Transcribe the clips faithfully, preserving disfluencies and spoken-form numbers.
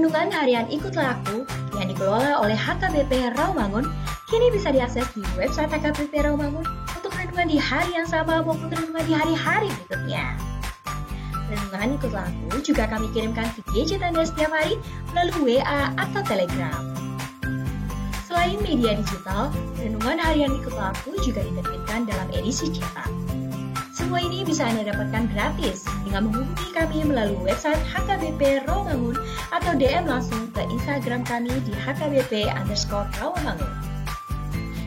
Renungan harian Ikutlah Aku yang dikelola oleh H K B P Rawamangun kini bisa diakses di website H K B P Rawamangun untuk renungan di hari yang sama maupun renungan di hari-hari berikutnya. Renungan Ikutlah Aku juga kami kirimkan ke gadget Anda setiap hari melalui W A atau Telegram. Selain media digital, renungan harian Ikutlah Aku juga diterbitkan dalam edisi cetak. Semua ini bisa Anda dapatkan gratis dengan menghubungi kami melalui website H K B P Rawamangun atau D M langsung ke Instagram kami di H K B P underscore Rawamangun.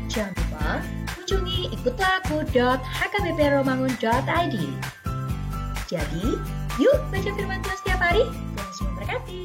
Jangan lupa kunjungi ikutlah aku dot H K B P rawamangun dot I D. Jadi, yuk baca firman Tuhan setiap hari. Tuhan Yesus memberkati.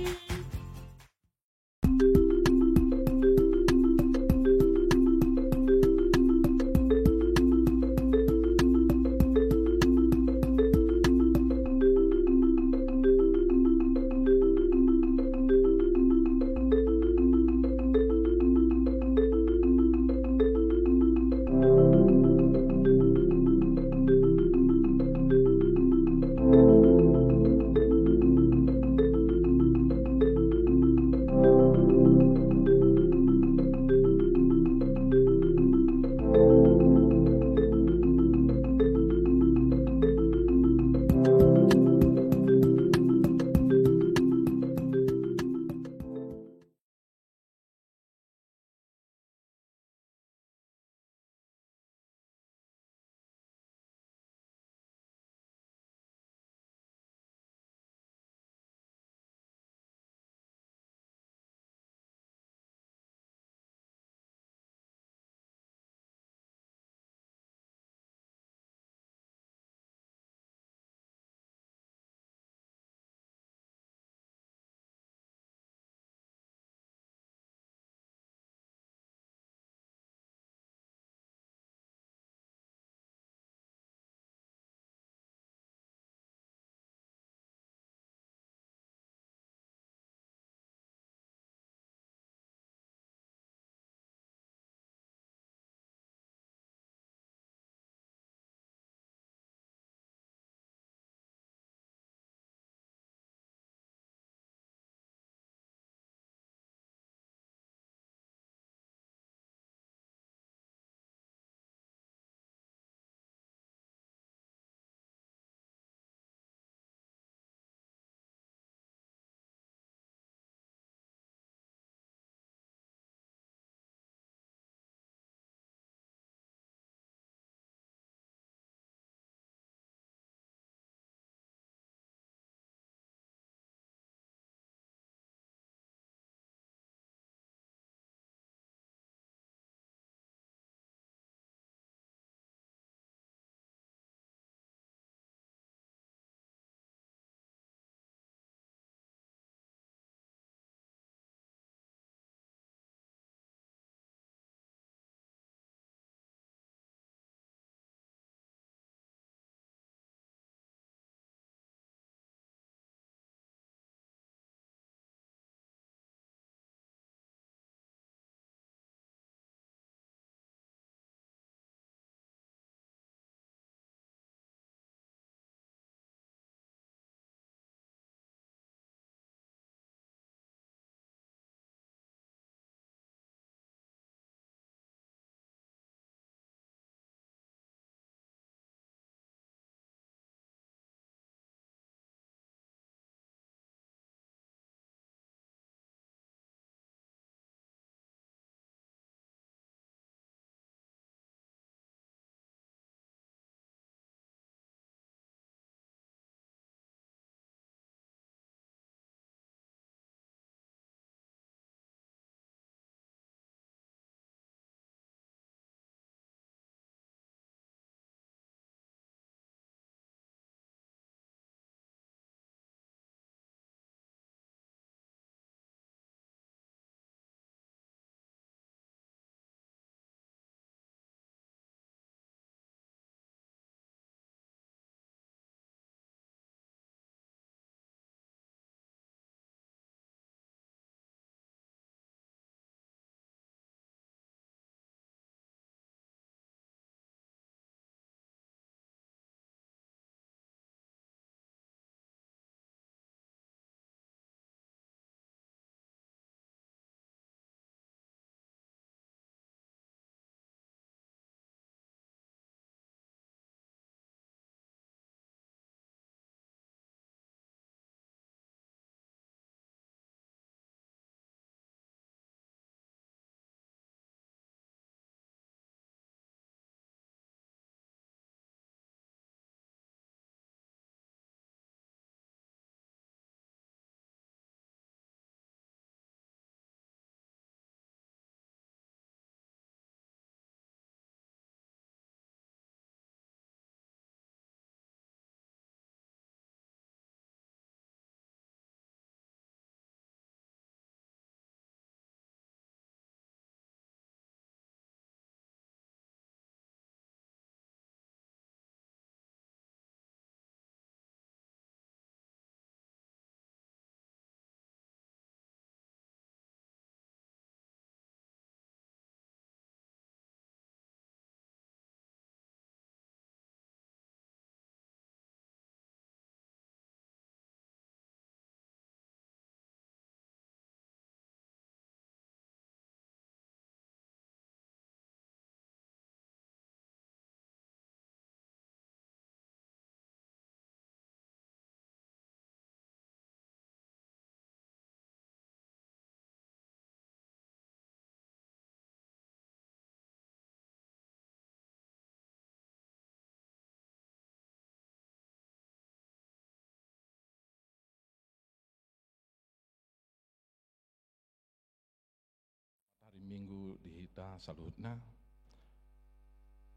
Minggu di hita saluhutna.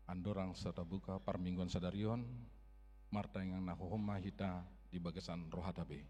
Andorang so tabuka parmingguan sadari on, martangiang na hohom ma hita di bagasan rohanta be.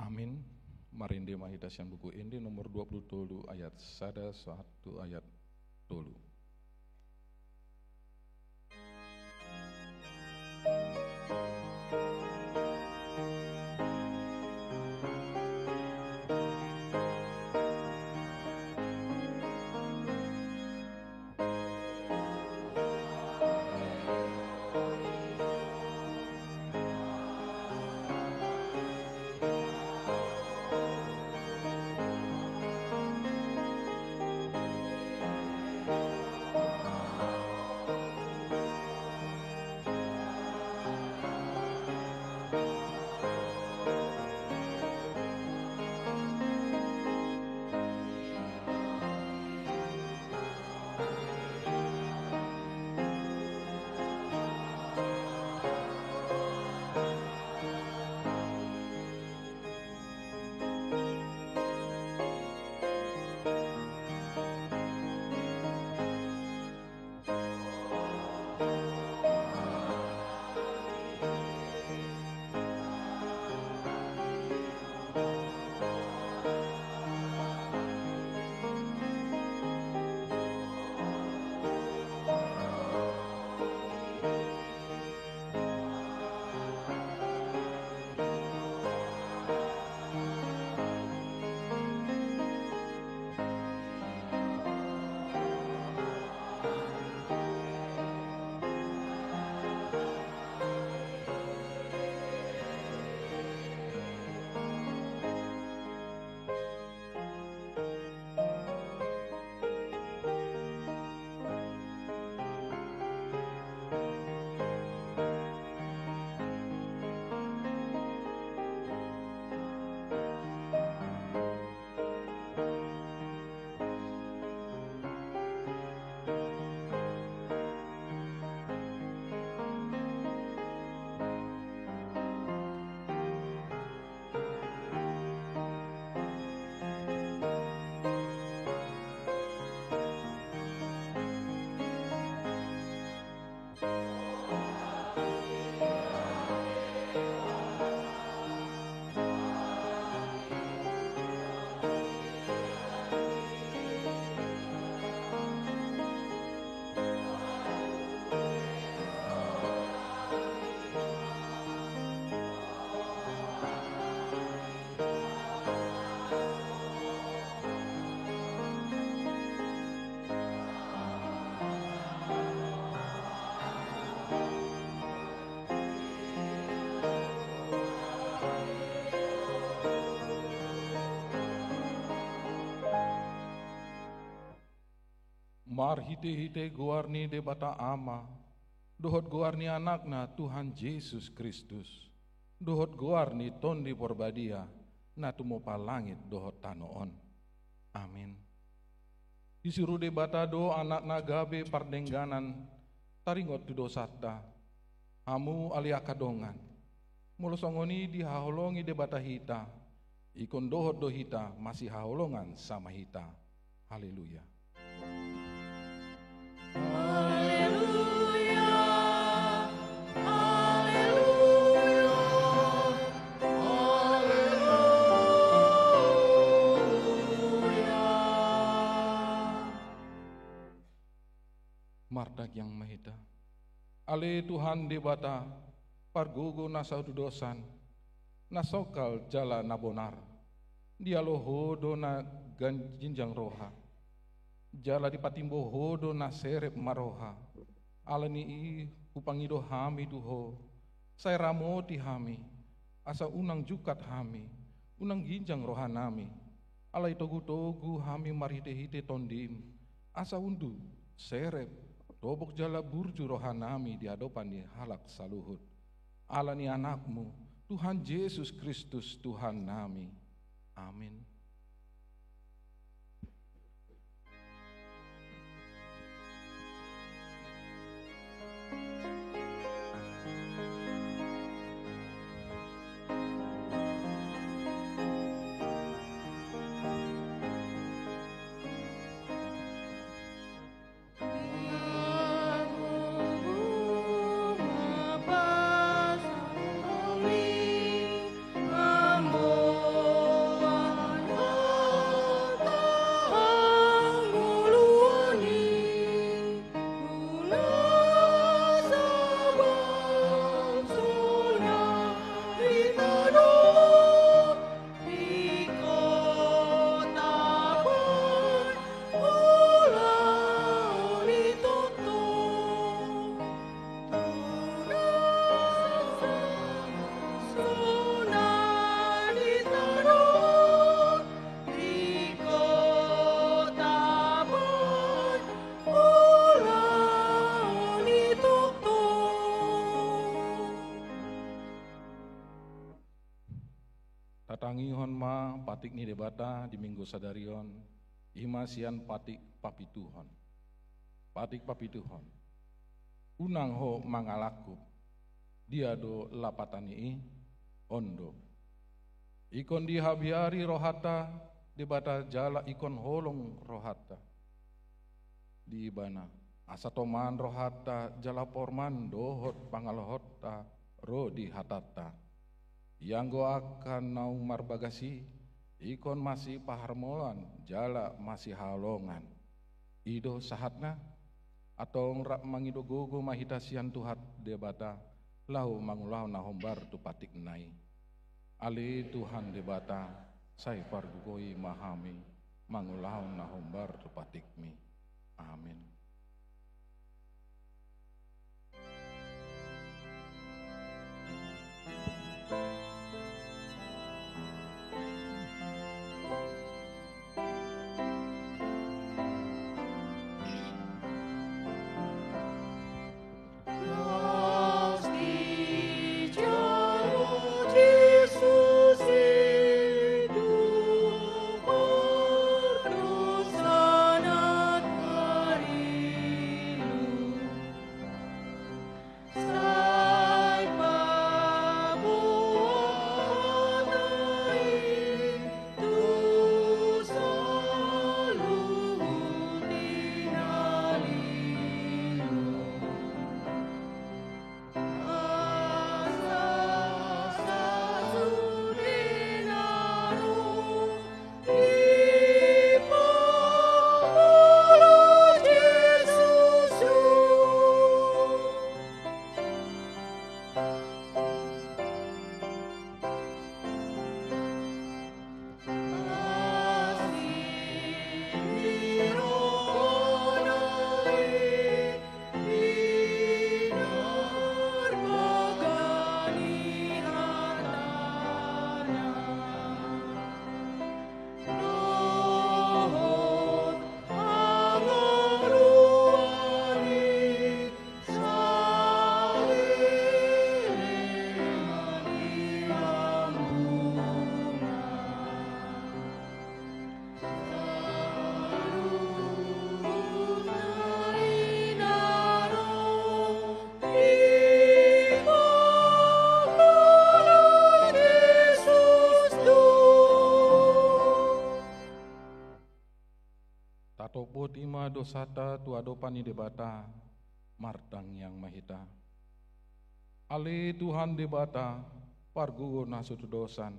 Amin. Marende ma hita sian Buku Ende nomor dua puluh tolu ayat sada sahat tu ayat tolu. Marhitehite goar ni Debata Ama, dohot goar ni Anakna Tuhan Jesus Kristus, dohot goar ni Tondi Porbadia, na tumopa langit dohot tano on. Amin. Disuru Debata do Anakna gabe pardengganan taringot tu dosanta, hamu ale angka dongan. Molo songon i dihaholongi Debata hita, ingkon dohot do hita masihaholongan sama hita. Haleluya. Haleluya, haleluya, haleluya. Martangiang ma hita. Ale Tuhan Debata, pargogo na so tudosan, na songkal jala na bonar. Dialo Ho do na gan-, ginjang roha. Jala dipatimbo Ho do na serep ma roha. Ala ni i hupangido hami tu Ho. Sai ramoti hami. Asa unang jungkat hami. Unang ginjang rohanami. Alai togu-togu hami marhite-hite Tondim. Asa undu, serep, tobok jala burju rohanami di adopan ni halak saluhut. Ala ni Anakmu, Tuhan Jesus Kristus, Tuhannami. Amin. Tatangihon ma patik ni Debata di Minggu sadari on, i ma sian patik papituhon. Patik papituhon. Unang ho mangalangkup. Dia do lapatan ni i? On do. Ingkon dihabiari rohanta Debata jala ingkon holong rohanta di Ibana. Asa toman rohanta jala porman dohot pangalohonta ro di hatanta. Ianggo angka naung marbagas i, ingkon masipaharmoloan jala masihaholongan. I do sahatna, antong rap mangido gogo ma hita sian Tuhan Debata, laho mangulahon na hombar tu patikna i. Ale Tuhan Debata, sai pargogoi ma hami, mangulahon na hombar tu patikmi. Amin. Tatopoti ma dosanta tu adopan ni Debata, martangiang ma hita. Ale Tuhan Debata, pargogo na so tudosan,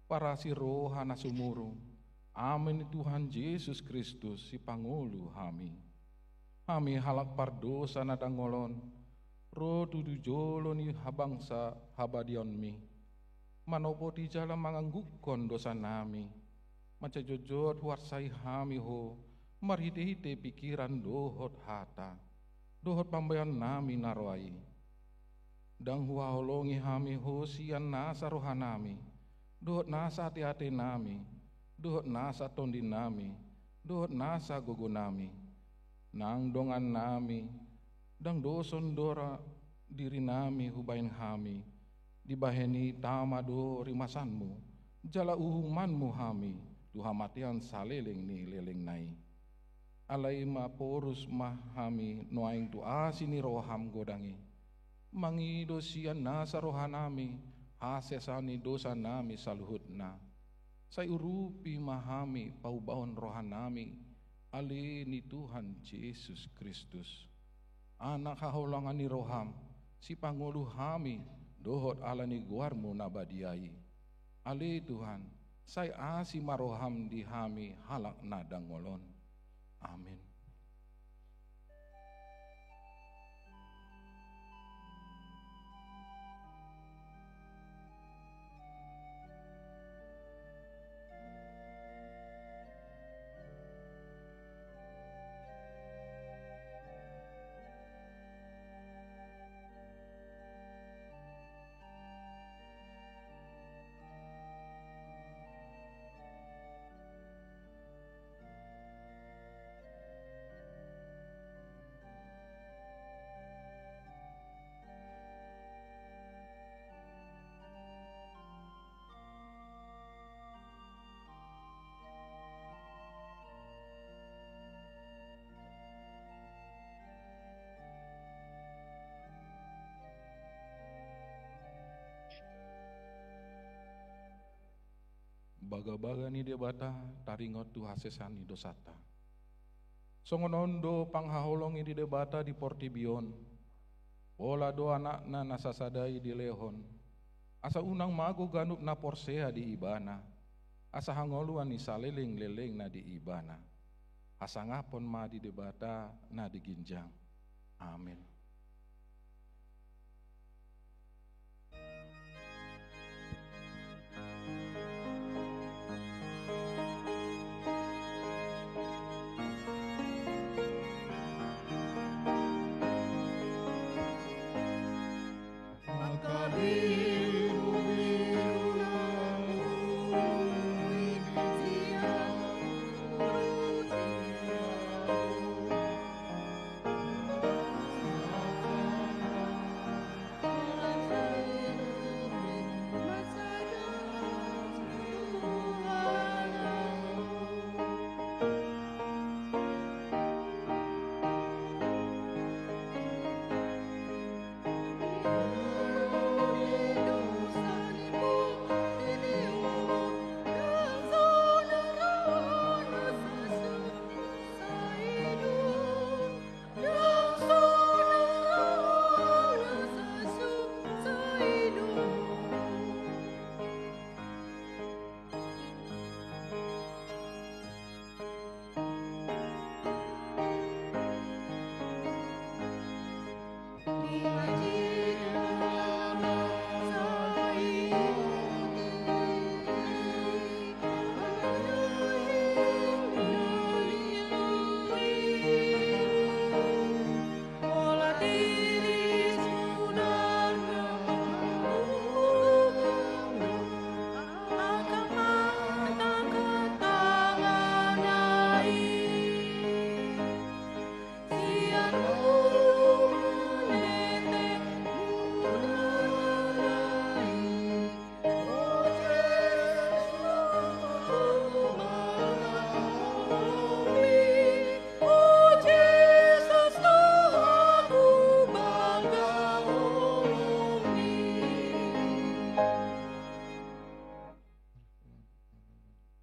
parasi roha na sumurung, Ama ni Tuhan Jesus Kristus, Sipangolu hami. Hami halak pardosa na dangol on, ro tu jolo ni habangsa habadiaonmi, manopoti jala manganggukkon dosanami, mansai jotjot huarsai hami ho, marhitehite pikiran dohot hata, dohot pambahenonnami na roa i. Ndang huhaholongi hami ho sian nasa rohanami, dohot nasa ateatenami, dohot nasa tondinami, dohot nasa gogonami. Nang dongannami, ndang doson do ra dirinami hubahen hami, dibahen i tama do rimasanmu, jala uhumanmu hami, tu hamatean saleleng ni lelengna i. Alai maporus ma hami nuaeng tu asi ni roham godang i, mangido sian nasa rohanami, hasesaan ni dosanami saluhutna. Sai urupi ma hami paubahon rohanami, ale ni Tuhan Jesus Kristus. Anak haholongan ni roham, sipangolu hami, dohot ala ni goarmu na badia i. Ale Tuhan, sai asi ma roham di hami halak na dangol on. Amin. Bagabaga ni Debata taringot tu hasesaan ni dosanta. Songon on do panghaholongi ni Debata di portibi on. Pola do Anakna na sasada i dilehon, asa unang mago ganup na porsea di Ibana, asa hangoluan ni saleleng-lelengna di Ibana. Hasangapon ma di Debata na di ginjang. Amin.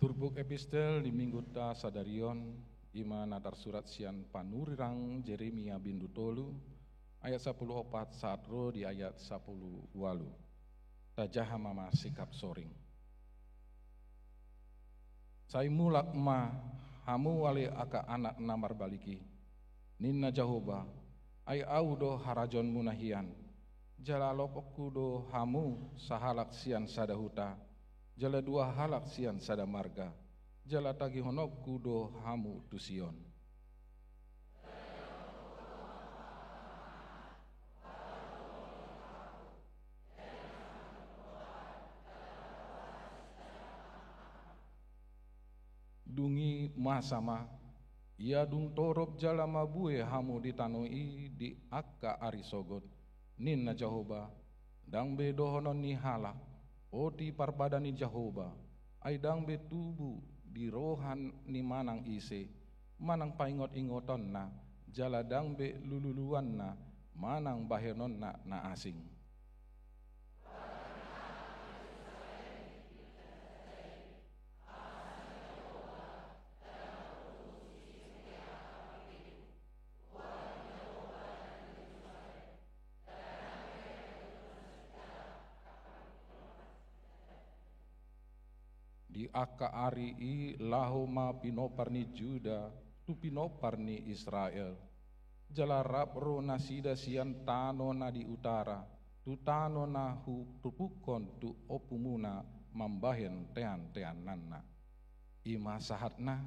Turpuk epistel di minggunta sadari on, i ma na tarsurat sian panurirang Jeremia bindu tolu, ayat sapuluh opat sahat ro di ayat sapuluh ualu. Tajaha ma ma sikap soring. Sai mulak ma hamu ale angka anak na marbalik i. Ninna Jahowa, ai Ahu do harajaonmuna hian. Jala alophonku do hamu sahalak sian sada huta, jala dua halak sian sada marga, jala tagihononku do hamu tu Sion. Dung i masa ma, ia dung torop jala mabue hamu di tano i di angka ari sogot, ninna Jahowa, ndang be dohonon ni halak, oti parbadan ni Jahowa, ai ndang be tubu di roha ni manang ise, manang paingot-ingotonna, jala ndang be lululuanna, manang bahenonna na asing. Di angka ari i laho ma pinompar ni Juda tu pinompar ni Israel. Jala rap ro nasida sian tano na di utara, tu tano na huturpukhon tu ompumuna mambahen tean-teananna. I ma sahatna,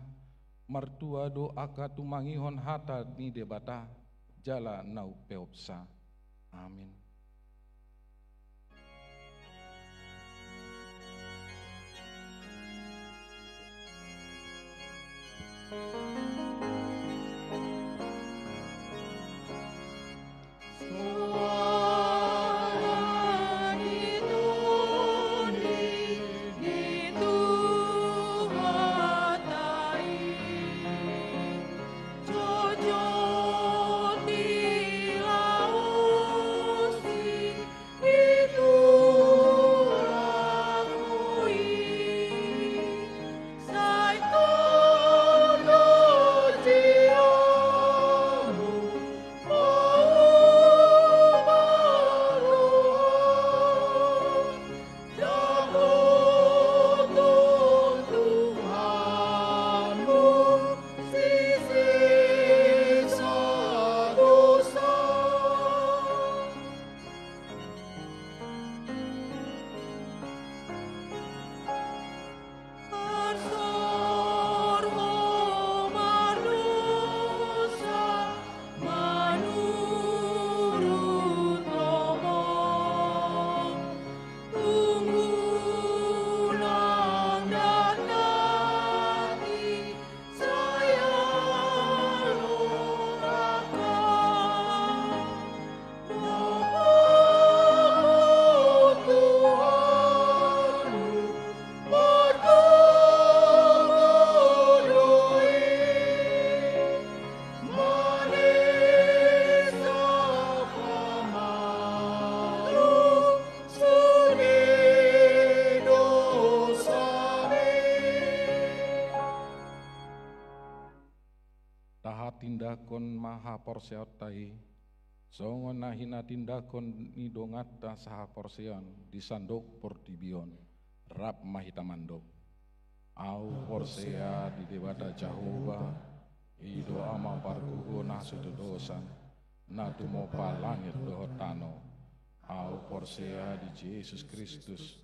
martua do angka tumangihon hata ni Debata, jala na umpeopsa. Amin. Tahatindangkon ma haporseaonta i, songon na hinatindangkon ni donganta sahaporseaon di sandok portibi on, rap ma hita mandok. Ahu porsea di Debata Jahowa, i do Ama pargogo na so tudosan, na tumompa langit dohot tano. Ahu porsea di Jesus Kristus,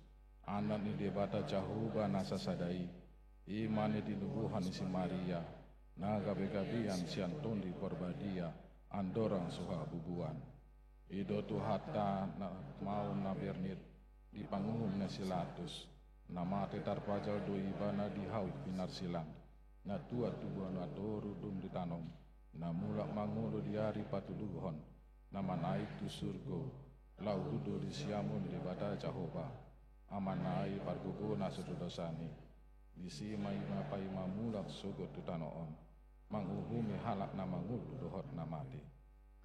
Anak ni Debata Jahowa na sasada i, i ma na tinubuhon ni si Maria, na gabe-gabean sian Tondi Parbadia, andorang so habubuan. I do Tuhanta na mau na bernit, di panguhum ni si Latus, na mate tarpajal do ibana di hau pinarsilang, na tuat tu banua toru dung ditanom, na mulak mangolu di ari patoluhon, na manaek tu surgo, laho tubu di siamun Debata Jahowa, Amana i pargogo na so tudosan i. Disi ma i na paima mulak sogot tu tano on, manguhumi halak na mangolu dohot na mate.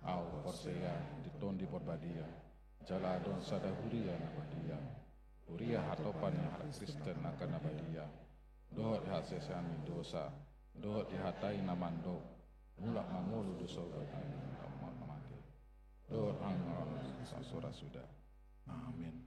Ahu porsea di Tondi Parbadia, jala adong sada huria na badia, huria hatopan ni halak Kristen angka na badia, dohot di hasesean ni dosa, dohot di hata i na mandok, mulak mangolu do sogot angka na mate, dohot angka na so ra suda. Amin.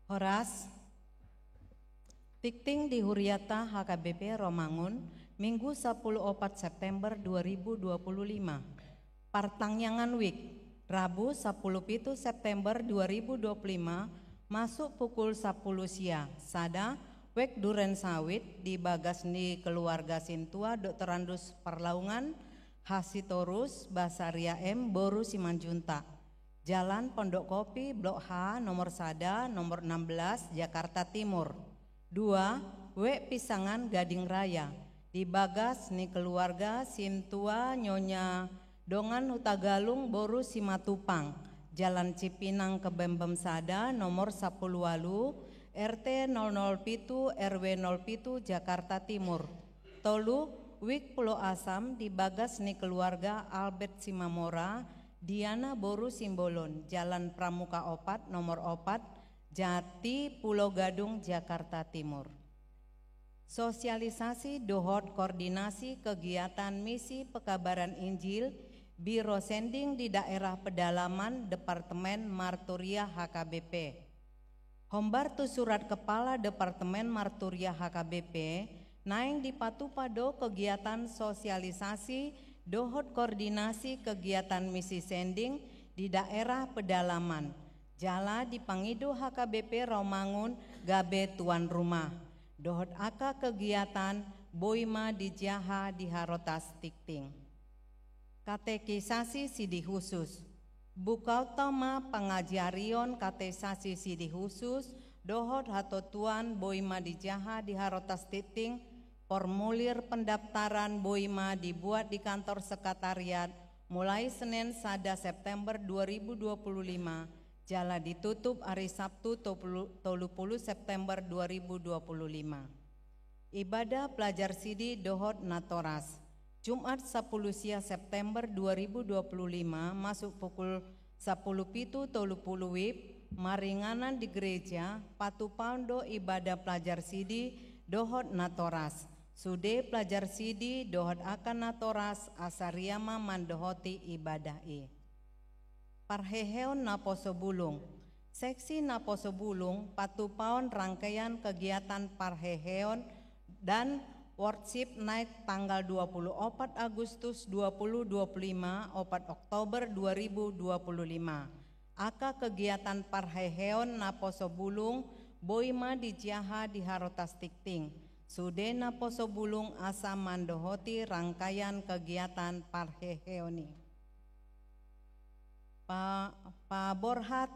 Horas. Tingting di huriata H K B P Romangun, Minggu sapuluh opat September dua ribu dua puluh lima. Partangiangan wijk, Rabu sapuluh pitu September dua ribu dua puluh lima, masuk pukul sapuluh sia, sada, wijk Duren Sawit di bagas ni keluarga sintua Doktorandus Parlaungan, H Sitorus, Basaria M, boru Simanjuntak. Jalan Pondok Kopi, Blok H, nomor sada, nomor enam belas, Jakarta Timur. Dua, wijk Pisangan Gading Raya. Di bagas ni keluarga sintua Nyonya Dongan Hutagalung boru Simatupang. Jalan Cipinang Kebembem sada, nomor sapuluh walu, R T nol nol pitu, R W nol pitu, Jakarta Timur. Tolu, wijk Pulo Asam di bagas ni keluarga Albert Simamora, Diana boru Simbolon, Jalan Pramuka opat, nomor opat, Jati, Pulo Gadung, Jakarta Timur. Sosialisasi dohot koordinasi kegiatan misi pekabaran Injil, Biro Sending di daerah pedalaman Departemen Marturia H K B P. Hombar tu surat Kepala Departemen Marturia H K B P, naeng dipatupa do kegiatan sosialisasi dohot koordinasi kegiatan misi sending di daerah pedalaman. Jala dipangido H K B P Romangun gabe tuan rumah. Dohot angka kegiatan boi ma dijaha di harotas tingting. Katekisasi sidi husus. Bukaonta ma pangajarion katekisasi sidi husus, dohot hatotuan boi ma dijaha di harotas tingting, formulir pendaftaran boi ma dibuat di kantor sekretariat, mulai Senin sada September dua ribu dua puluh lima, jala ditutup ari Sabtu tolu puluh September dua ribu dua puluh lima. Ibadah pelajar sidi dohot natoras. Jumat sapuluh sia September dua ribu dua puluh lima, masuk pukul sapuluh pitu tolu puluh wib, maringanan di gereja, patupaon do ibadah pelajar sidi dohot natoras. Sude pelajar sidi dohot angka natoras asa ria ma mandohoti ibadah i. Parheheon naposo bulung. Seksi naposo bulung patupaon rangkaian kegiatan parheheon dan worship night tanggal dua puluh opat Agustus dua puluh dua puluh lima, opat Oktober dua ribu dua puluh lima. Angka kegiatan parheheon naposo bulung boi ma dijaha di harotas tingting. Sude naposo bulung asa mandohoti rangkaian kegiatan parheheon i. Pa-, paborhat,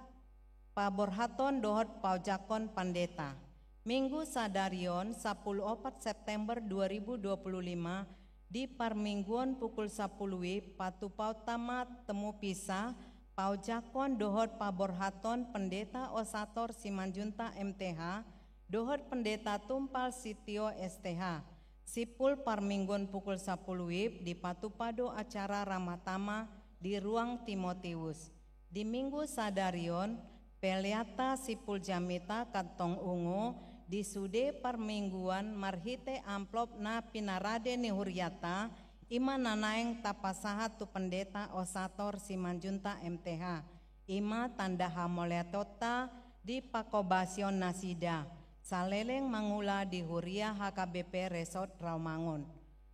paborhaton dohot paojakhon pandeta. Minggu sadari on, sapuluh opat September dua ribu dua puluh lima, di parmingguon pukul sapuluh wib, patupaonta ma temu pisah, paojakhon dohot paborhaton Pendeta Osator Simanjuntak M T H, dohot Pendeta Tumpal Sitio S T H. Simpul parmingguon pukul sapuluh wib dipatupa do acara Ramah Tamah di Ruang Timotius. Di Minggu sadari on, peleanta simpul jamita kantong ungu di sude parmingguan marhite amplop na pinarade ni hurianta, i ma na naeng tapasahat tu Pendeta Osator Simanjuntak M T H. I ma tanda hamauliateonta di pangkobasion nasida saleleng mangula di huria H K B P Resort Rawamangun.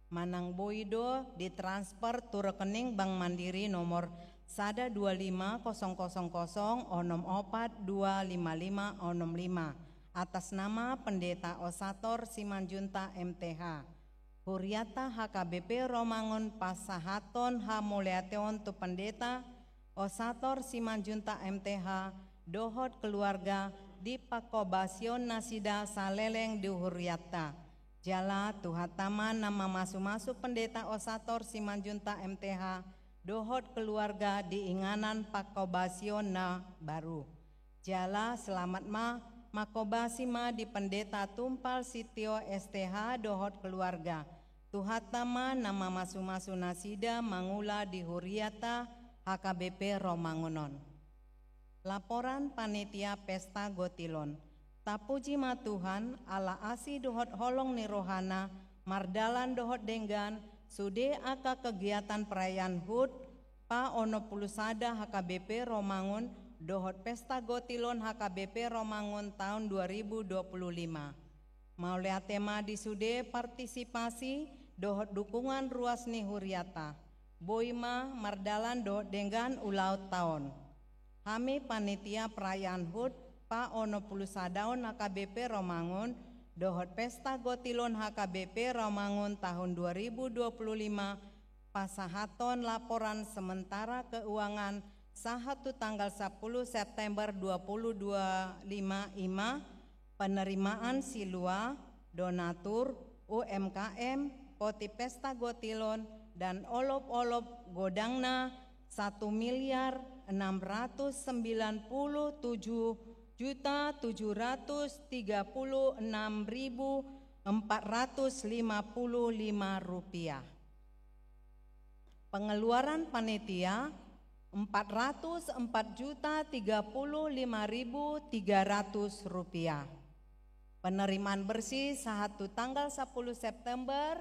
Manang boi do ditransfer tu rekening Bank Mandiri nomor sada dua lima kosong kosong kosong onom opat dua lima lima onom lima, atas nama Pendeta Osator Simanjuntak M T H. Hurianta H K B P Rawamangun pasahathon hamauliateon tu Pendeta Osator Simanjuntak M T H dohot keluarga di pangkobasion nasida saleleng di hurianta. Jala Tuhanta ma na mamasumasu Pendeta Osator Simanjuntak M T H dohot keluarga di inganan pangkobasion na baru. Jala selamat ma, mangkobasi ma di Pendeta Tumpal Sitio S T H dohot keluarga. Tuhanta ma na mamasumasu nasida mangula di hurianta H K B P Rawamangun on. Laporan Panitia Pesta Gotilon. Tapuji ma Tuhan, ala asi dohot holong ni rohana, mardalan dohot denggan, sude angka kegiatan perayaan hut, pa onom puluh sada H K B P Rawamangun, dohot Pesta Gotilon H K B P Romangun taon dua ribu dua puluh lima. Mauliate ma di sude partisipasi dohot dukungan ruas ni huriata. Boi ma mardalan dohot denggan ulaonta on. Hami panitia perayaan hut pa onom pulu sadaon H K B P Romangun dohot Pesta Gotilon H K B P Romangun tahun dua ribu dua puluh lima, pasahaton laporan sementara keuangan sahat tu tanggal sapuluh September dua puluh dua lima, i ma penerimaan silua, donatur, U M K M, poti Pesta Gotilon, dan olop-olop godangna satu miliar enam ratus sembilan puluh tujuh juta tujuh ratus tiga puluh enam ribu empat ratus lima puluh lima rupiah. Pengeluaran panitia empat ratus empat juta tiga puluh lima ribu tiga ratus rupiah. Penerimaan bersih sahat tu tanggal sapuluh September,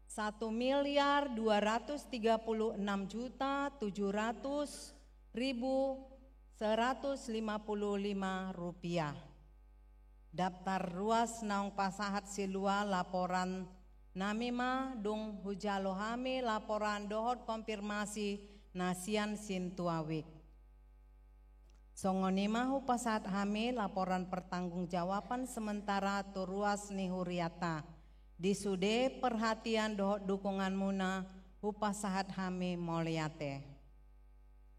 satu miliar dua ratus tiga puluh enam juta tujuh ratus ribu seratus lima puluh lima rupiah. Daftar ruas naung pasahat silua laporan nami ma, dung hujalo hami laporan dohot konfirmasi na sian Sintua Wik. Songon i ma hupasahat hami laporan pertanggungjawaban sementara tu ruas ni huriata. Di sude perhatian dohot dukunganmuna hupasahat hami mauliate.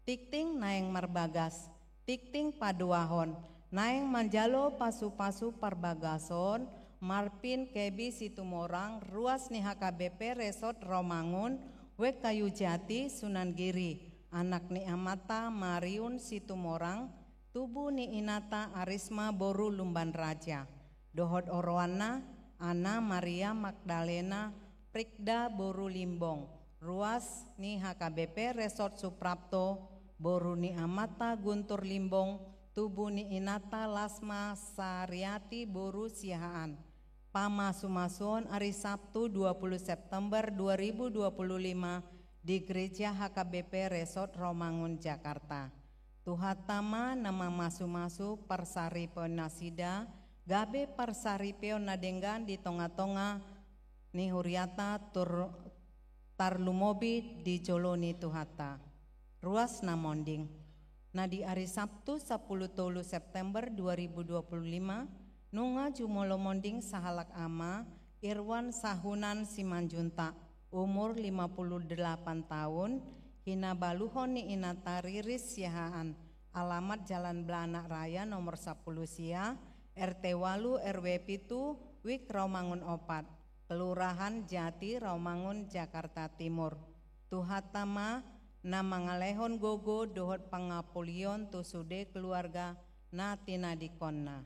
Tingting naeng marbagas, tingting paduahon, naeng manjalo pasu-pasu parbagason, Marpin Kebi Situmorang, ruas ni H K B P Resort Romangun, Wek Kayu Jati, Sunan Giri, anak ni amanta Mariun Situmorang, tubu ni inanta Arisma boru Lumban Raja, dohot oroanna, Anna Maria Magdalena Prikda boru Limbong, ruas ni H K B P Resort Suprapto, boru ni amanta Guntur Limbong, tubu ni inanta Lasma Sariati boru Siahaan. Pamasu-masuon ari Sabtu dua puluh September dua ribu dua puluh lima di Gereja H K B P Resort Romangun, Jakarta. Tuhanta ma na mamasu-masu parsaripeon nasida, gabe parsaripeon na denggan di tonga-tonga ni huriata tur-, tarlumobi di jolo ni Tuhanta. Ruas na monding. Na di ari Sabtu sapuluh tolu September dua ribu dua puluh lima, nunga jumolo monding sahalak ama, Irwan Sahunan Simanjuntak, umur lima puluh delapan taon, hinabaluhon ni inanta Riris Siahaan, alamat Jalan Blanak Raya nomor sapuluh sia, R T walu R W pitu, Wik Romangun opat, Kelurahan Jati Romangun, Jakarta Timur. Tuhanta ma na mangalehon gogo dohot pangapulion tu sude keluarga na tinadingkonna.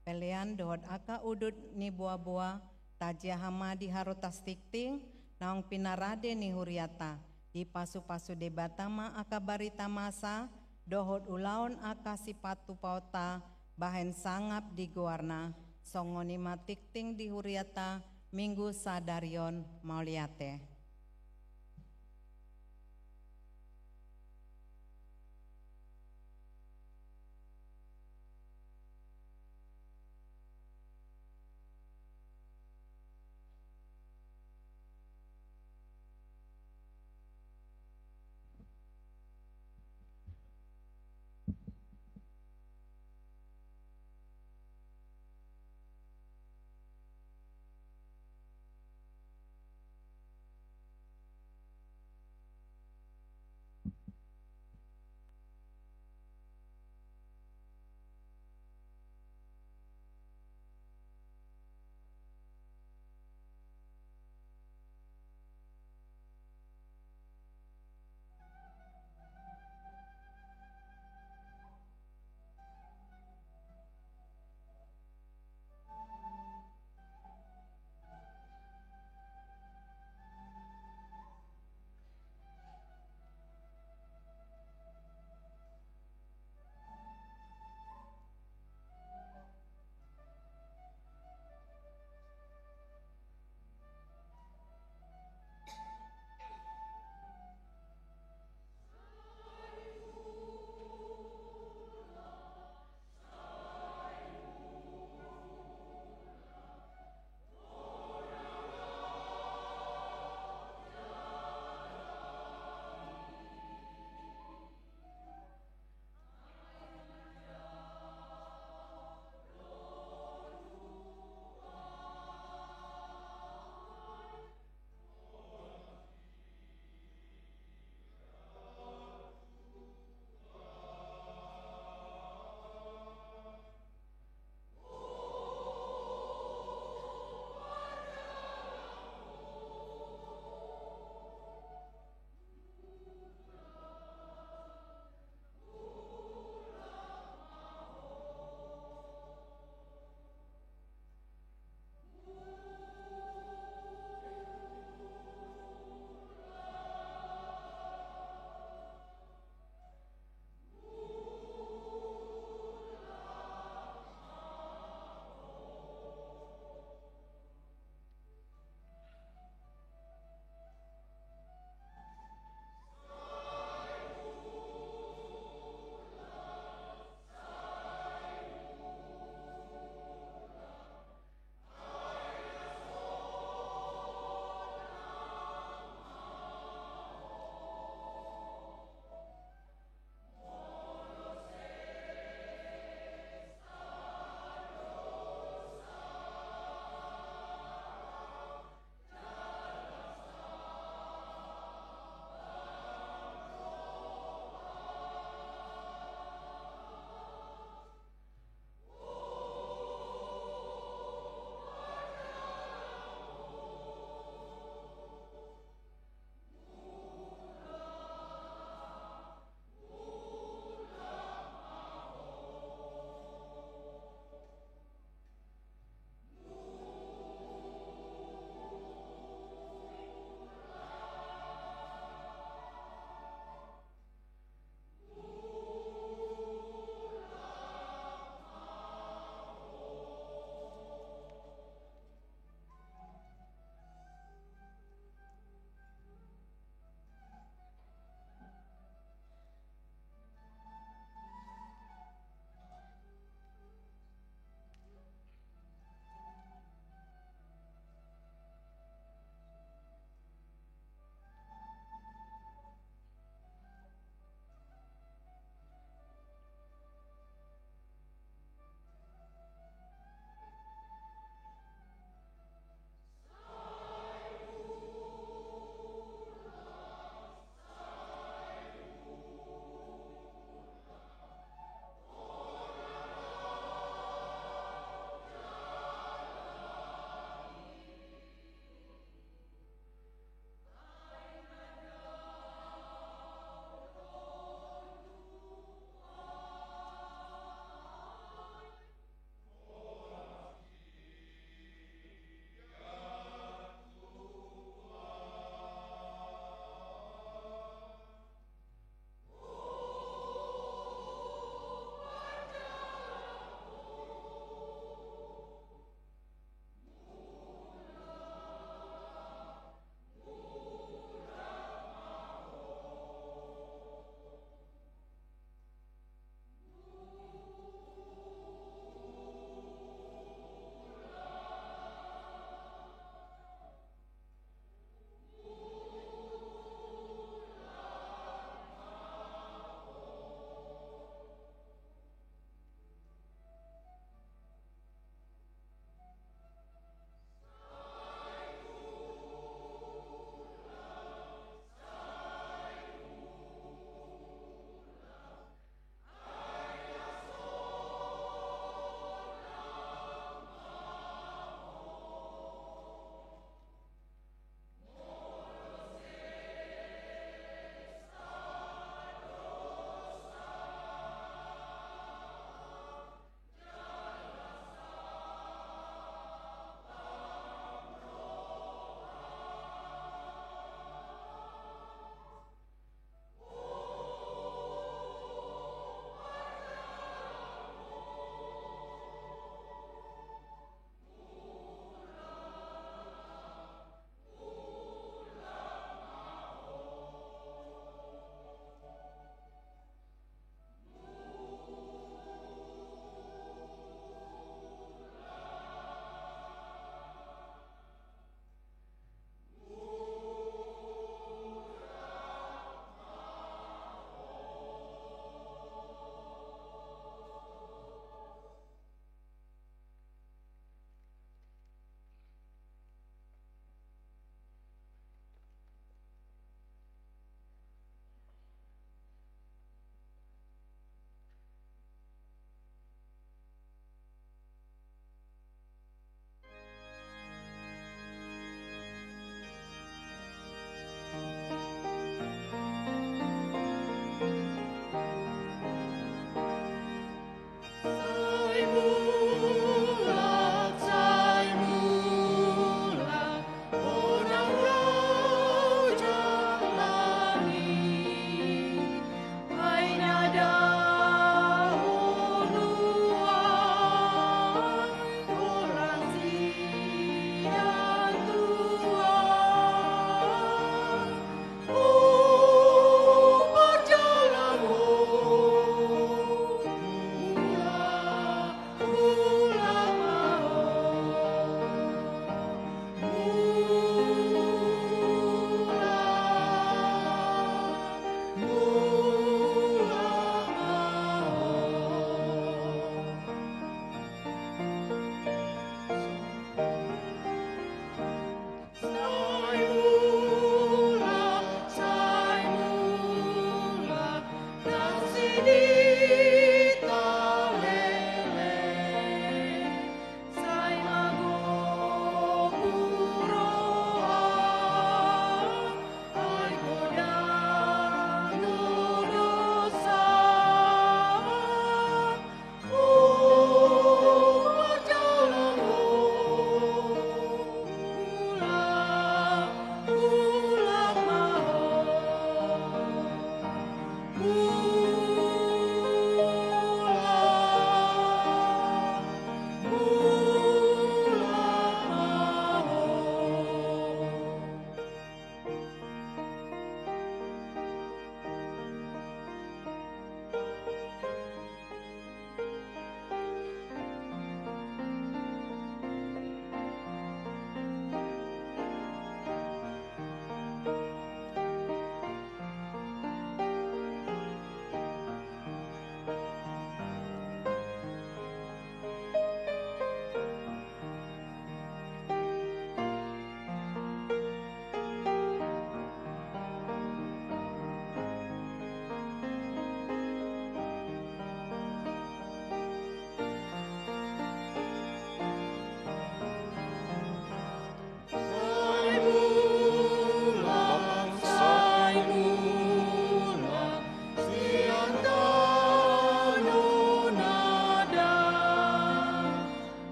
Pelean dohot angka udut ni boa-boa, tajaha ma di harotas tingting, naung pinarade ni huriata, dipasu-pasu Debata ma angka barita masa, dohot ulaon angka sipatupaonta, bahen sangap di goarna, songon i ma tingting di huriata, Minggu sadari on, mauliate.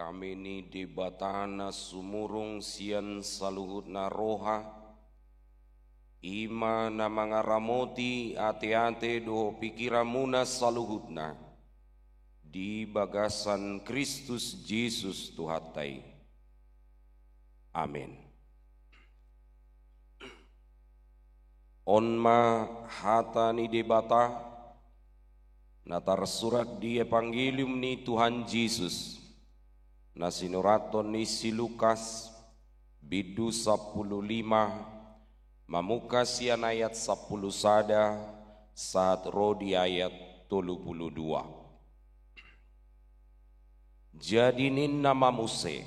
Dame ni Debata na sumurung sian saluhutna roha, i ma na mangaramoti ateate dohot pikiranmuna saluhutna di bagasan Kristus Jesus Tuhanta i. Amen. On ma hata ni Debata na tarsurat di Evangelium ni Tuhan Jesus, na sinurathon ni si Lukas, bindu sampulu lima, mamungka sian ayat sampulu sada sahat ro di ayat tolu pulu dua. Jadi ninna ma muse,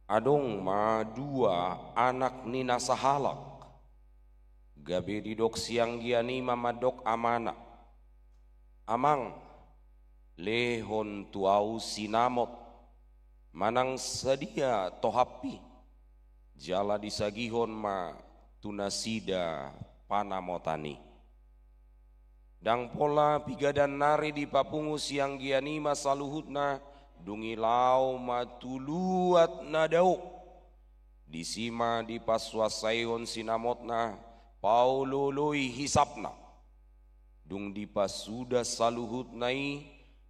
adong ma dua anak ni na sahalak. Gabe didok sianggian i ma mandok amana, "Amang, lehon tu ahu sinamot, manang sadia tohappi, jala disagihon ma tu nasida panamotan i." Ndang pola piga dan nari dipapungu sianggian i ma saluhutna, dung i laho ma tu luat na dao. Disi ma dipansuansaihon sinamotna, paolooloi hisapna. Dung dipasuda saluhutna i,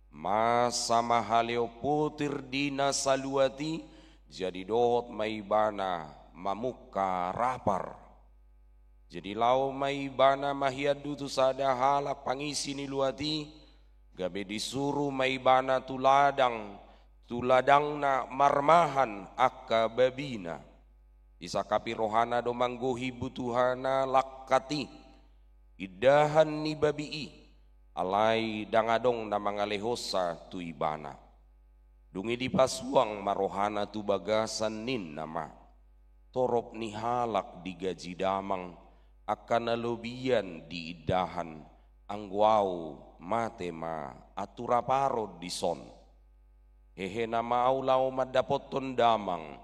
masa ma haleon potir di na saluat i, jadi dohot ma ibana mamungka rapar. Jadi laho ma ibana mahiandu tu sada halak pangisi ni luat i, gabe disuru ma ibana tu ladang, tu ladangna marmahan angka babina. Disangkapi rohana do manggohi butuhana langkat i, indahan ni babi i, alai ndang adong na mangalehonsa tu ibana. Dung i dipasuang ma rohana tu bagasan ninna ma, "Torop ni halak digaji damang, angka na lobian di indahan, anggo ahu mate ma antu raparon dison. Hehe nama ahu laho mandapothon damang,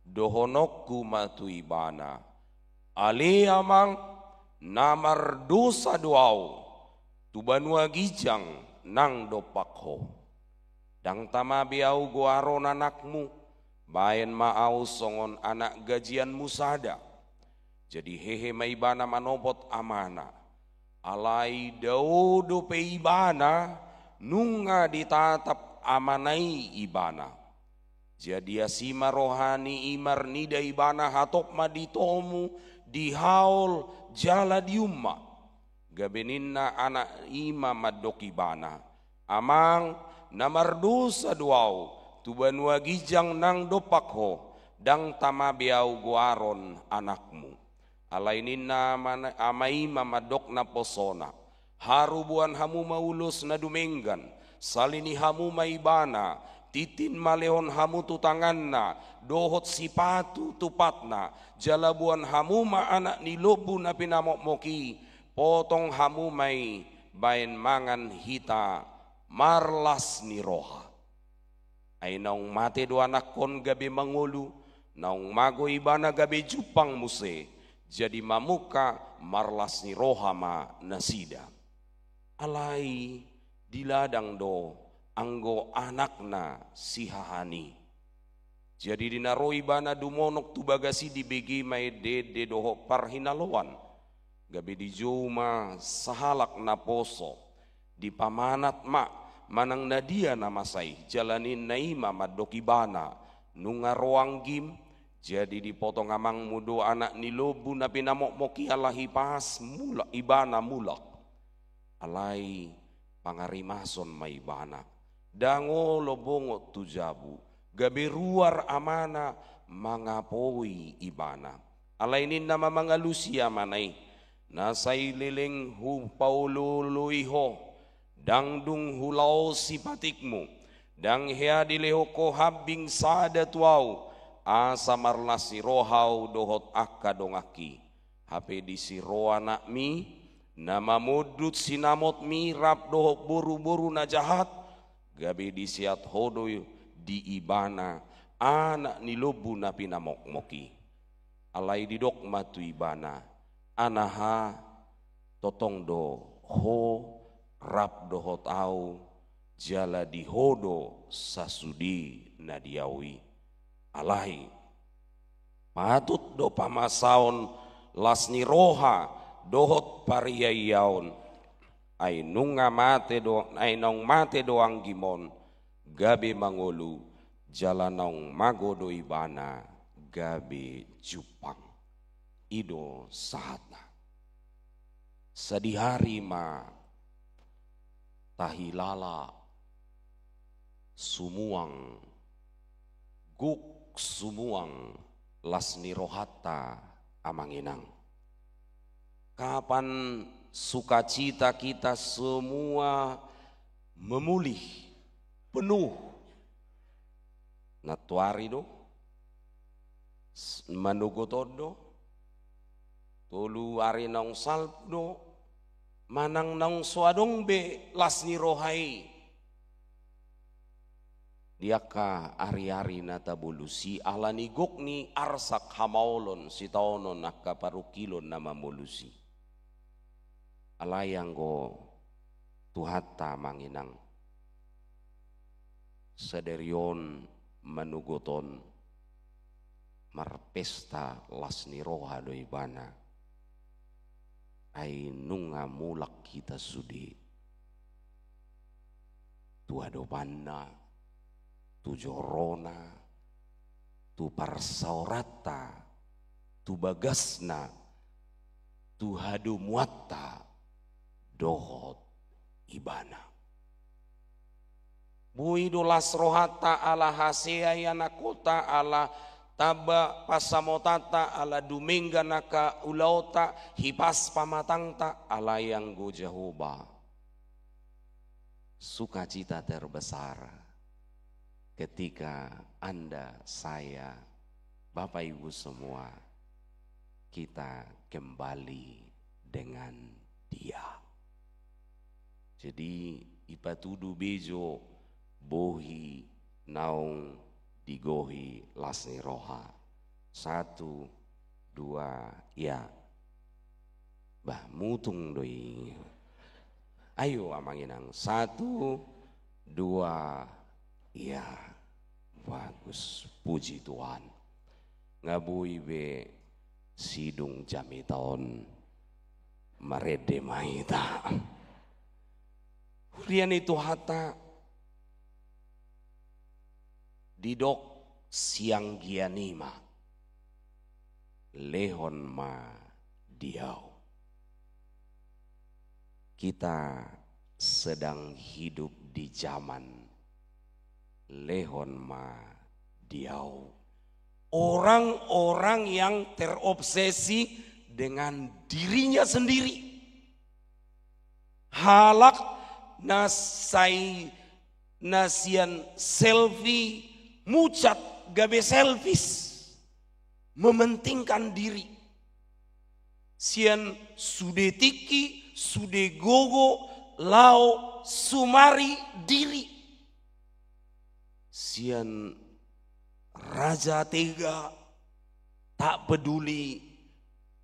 dohononku ma tu ibana, 'Ale amang, na mardosa do ahu, tu banua ginjang nang dompak ho. Ndang tama be ahu goaron anakmu, baen ma ahu songon anak gajianmu sada.' Jadi hehe ma ibana manopot amana. Alai dao dope ibana, nunga ditatap amana i ibana. Jadi asi ma roha ni i marnida ibana, hatop ma ditomu, dihaol, jala diumma. Gabe ninna anak i ma mandok ibana, 'Amang, na mardosa do ahu, tu banua ginjang nang dompak ho, ndang tama be ahu goaron anakmu.' Alai ninna ama, ama i ma mandok naposona, 'Haru boan hamu ma ulos na dumenggan, salini hamu ma ibana, tintin ma lehon hamu tu tanganna, dohot sipatu tu patna, jala boan hamu ma anak ni lombu na pinamokmok i, potong hamu ma i, baen mangan hita marlas ni roha.' Ai naung mate do anakkon gabe mangolu, naung mago ibana gabe jumpang muse, jadi mamungka marlas ni roha ma nasida. Alai di ladang do anggo anakna sihahaan i. Jadi di na ro ibana dumonok tu bagas i, dibege ma endeende dohot parhinaloan. Gabe dijou ma sahalak naposo, dipamanat ma manang na dia na masa i, jala ninna i ma mandok ibana, 'Nunga ro anggim, jadi dipotong amangmu do anak ni lombu na pinamokmok i ala hipas mulak, ibana mulak.' Alai pangarimason ma ibana. Ndang olo bongot tu jabu, gabe ruar amana mangapoi ibana. Alai ninna ma mangalusi amana i, 'Na sai leleng hupaolooloi ho, ndang dung hulaosi patikmu, ndang hea dilehon ho hambing sada tu ahu, asa marlas ni roha ahu dohot angka donganki.' Hape disi ro anakmi, na mamondut sinamotmi rap dohot boruboru na jahat, gabe diseat ho do di ibana anak ni lombu na pinamokmok i. Alai didok ma tu ibana, 'Anaha, tongtong do ho rap dohot ahu jala di Ho do sasude na di ahu i. Alai patut do pamasaon las ni roha dohot pariaon, ai nunga mate do, ai naung mate do anggim on, gabe mangolu, jala naung mago do ibana gabe jumpang. I do sahatna. Sadihari ma tahilala sumuang, gok sumuang las ni rohanta, amang inang. Kapan sukacita kita semua memulih penuh? Nantoari do, s-, manogot on do, tolu ari naung salpu do, manang naung so adong be las ni roha i di angka ari-ari na tabolus i, ala ni gok ni arsak hamaolon sitaonon angka parungkilon na mamolus i. Alai anggo Tuhanta, amang inang, sadari on manogot on marpesta las ni roha do ibana. Ai nunga mulak hita sude tu adopanna, tu jorona, tu parsaoranta, tu bagasna, tu hadomuanta dohot ibana. Boi do las rohanta ala hasea ianakhonta, ala tamba pansamotanta, ala dumenggan angka ulaonta, hipas pamatangta, alai anggo Jahowa, sukacita terbesar ketika Anda, saya, Bapak Ibu semua, kita kembali dengan Dia. Jadi, ipatudu be jo bohi naung digohi las ni roha. Satu, dua, ya. Bah, mutung do i. Ayo, amang inang. Satu, dua, ya. Bagus. Puji Tuhan. Nga boi be sidung jamita on marende ma hita. Huria ni Tuhanta, didok sianggian i ma, lehon ma di ahu. Kita sedang hidup di zaman lehon ma di ahu. Orang-orang yang terobsesi dengan dirinya sendiri. Halak na sai na sian selfie mucat gabe selfish, mementingkan diri. Sian sude tingki, sude gogo, laho sumari diri. Sian raja tega, tak peduli,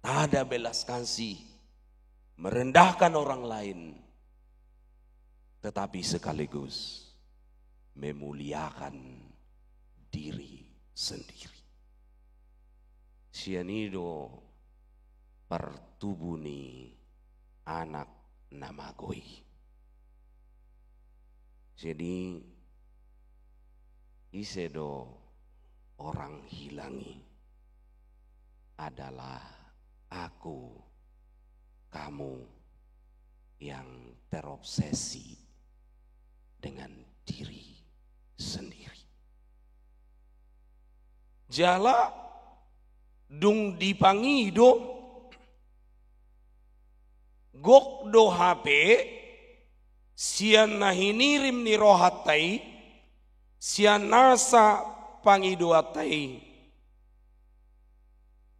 tak ada belas kasih, merendahkan orang lain, tetapi sekaligus memuliakan diri sendiri. Sian i do partubu ni anak na mago i. Jadi, ise do orang hilang i? Adalah aku, kamu yang terobsesi dengan diri sendiri. Jala dung dipangido, gok do hape sian na hinirim ni rohanta i, sian nasa pangidoanta i,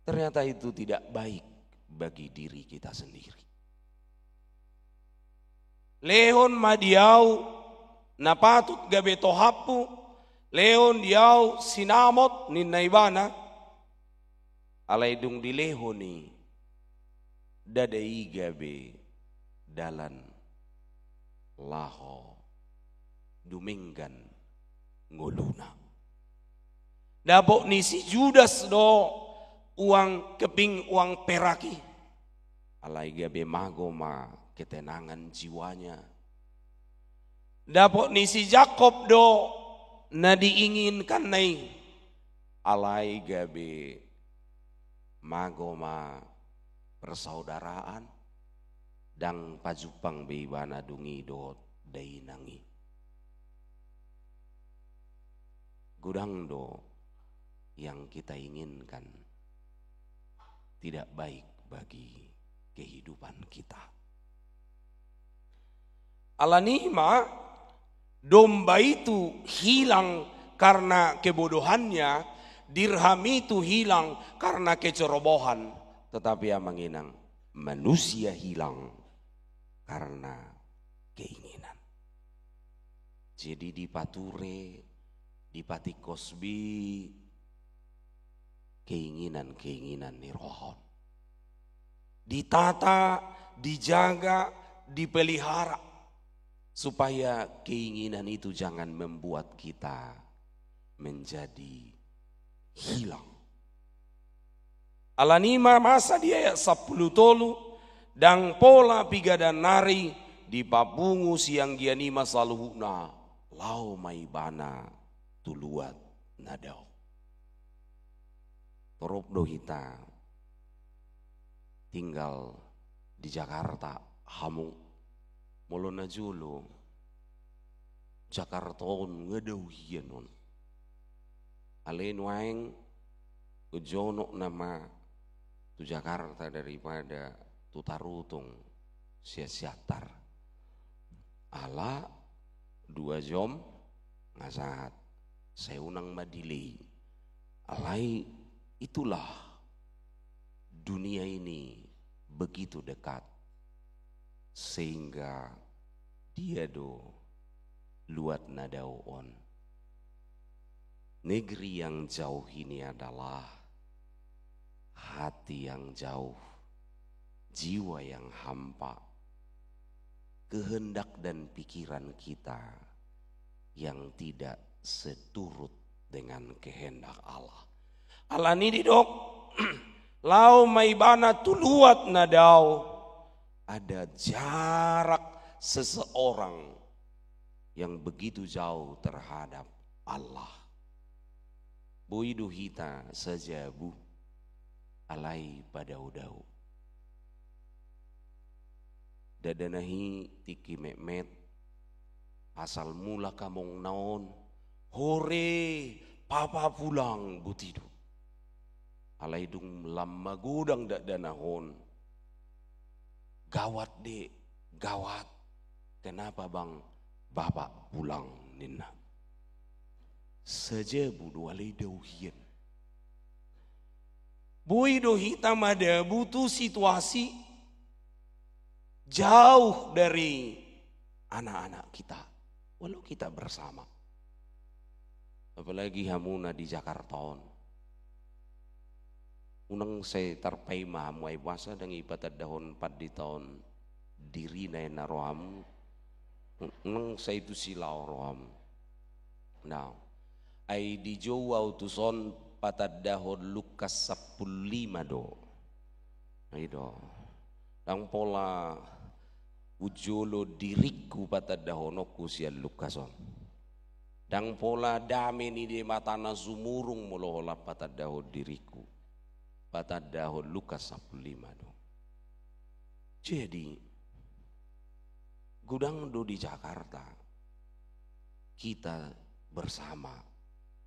ternyata itu tidak baik bagi diri kita sendiri. Lehon ma di ahu na patut gabe tohapmu, lehon di ahu sinamot, ninna ibana. Alai dung dilehon i, ndada i gabe dalan laho dumenggan ngoluna. Dapot ni si Judas do uang keping, uang perak i, alai gabe mago ma ketenangan jiwanya. Dapot ni si Jakob do na diinginkanna i, alai gabe mago ma persaudaraan, ndang pajumpang be ibana dung i dohot dainang i. Godang do yang kita inginkan tidak baik bagi kehidupan kita. Alani i ma, domba itu hilang karena kebodohannya, dirham itu hilang karena kecerobohan, tetapi, amang inang, manusia hilang karena keinginan. Jadi dipature, dipatingkos be keinginan-keinginan ni roha on. Ditata, dijaga, dipelihara, supaya keinginan itu jangan membuat kita menjadi hilang. Alani i ma masa di ayat sampulu tolu, ndang pola piga dan nari dipapungu sianggian i ma saluhutna, laho ma ibana tu luat na dao. Torop do hita tinggal di Jakarta, hamu. Molo na jolo, Jakarta on nga dao hian on. Alai nuaeng jonok nama tu Jakarta daripada tu Tarutung sian Siantar. Ala dua jom nga sahat, sai unang ma delay. Alai itulah, dunia ini begitu dekat, sehingga dia do luat na dao on. Negeri yang jauh ini adalah hati yang jauh, jiwa yang hampa, kehendak dan pikiran kita yang tidak seturut dengan kehendak Allah. Alani i didok, laho ma ibana tu luat na dao, ada jarak seseorang yang begitu jauh terhadap Allah. Boi do hita sajabu, alai padao-dao. Dakdanak i tingki metmet, asal mulak amongna on, hore, papa pulang, boti do. Alai dung lam magodang dakdanak on, gawat, Dek, gawat. Kenapa, Bang, Bapak pulang, ninna. Sajabu do alai dao hian. Boi do hita madabu tu situasi jauh dari anak-anak kita, walau kita bersama. Apalagi hamuna di Jakarta on. Unang sai tarpaima hamu, ai boasa ndang ipatandahon pandita on dirina i na roham. Unang sai tusi laho roham. Nah, ai dijou au tuson patandahon Lukas sampulu lima do. Ai do. Ndang pola hujolo diringku patandahononku sian Lukas on. Ndang pola dame ni Debata na sumurung molo holan patandahon diringku. Patandahon Lukas sampulu lima do. Jadi, godang do di Jakarta kita bersama,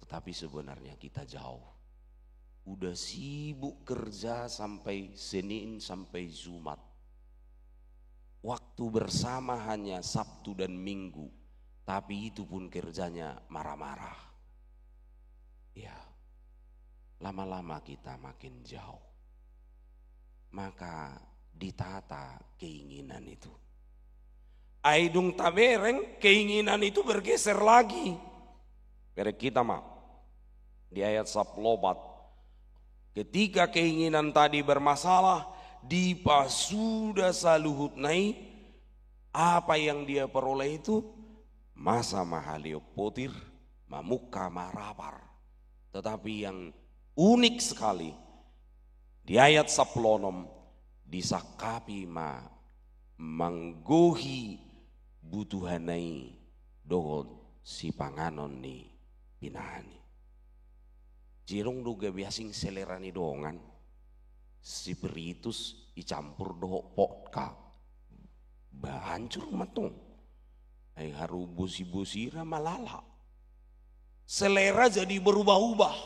tetapi sebenarnya kita jauh. Udah sibuk kerja sampai Senin sampai Jumat. Waktu bersama hanya Sabtu dan Minggu, tapi itu pun kerjanya marah-marah. Ya, lama-lama kita makin jauh. Maka ditata keinginan itu. Ai dung tabereng, keinginan itu bergeser lagi. Bereng hita ma di ayat sampulu opat. Ketika keinginan tadi bermasalah, dipasuda saluhutna i, apa yang dia peroleh itu, Masa ma haleon potir, mamungka ma rapar. Tetapi yang unik sekali, di ayat sampulu onom disangkapi ma manggohi butuhanna i dohot sipanganon ni pinahan i. Jadi adong do gabe asing selera ni dongan, spiritus dicampur dohot vodka. Ba hancur ma tong. Ai haru bosi-bosi ra malala. Selera jadi berubah-ubah.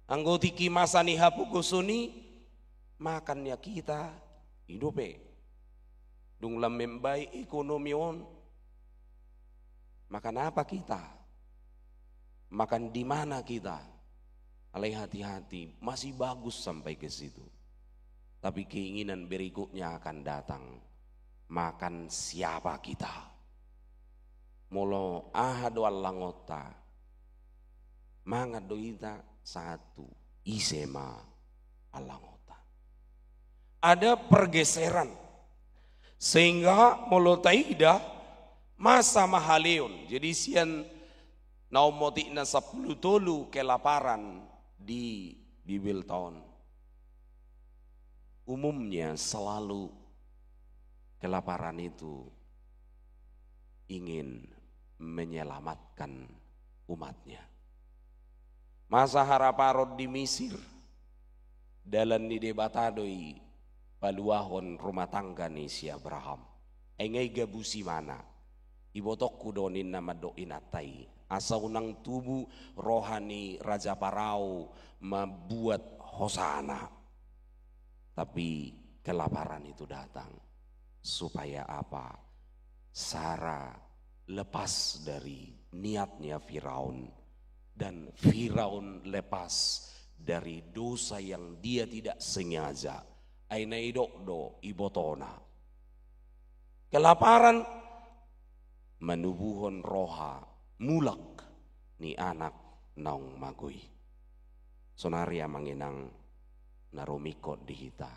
Anggo tingki masa ni hapogoson i, makan ya kita, i dope. Dung lam membaik ekonomi on, makan apa kita? Makan di mana kita? Alai hati-hati, masih bagus sampai ke situ. Tapi keinginan berikutnya akan datang. Makan siapa kita? Molo aha do allangonta, mangan do hita, satu, ise ma allangonta. Ada pergeseran. Sehingga molo taida, masa ma haleon. Jadi sian na ummotikna sampulu tolu kelaparan di Bibelta on, umumnya selalu kelaparan itu ingin menyelamatkan umatnya. Masa haraparon di Misir, dalan ni Debata do i paluahon rumah tangga ni si Abraham. Ai nga i gabus ibana. Ibotongku do ninna mandok inanta i, asa unang tubu roha ni Raja Parao mambuat hosana. Tapi kelaparan itu datang. Supaya apa? Sara lepas dari niatnya Firaun, dan Firaun lepas dari dosa yang dia tidak sengaja. Ai na didok do ibotona. Kelaparan manubuhon roha mulak ni anak naung mago i. Sonari amang inang na rumingkot di hita,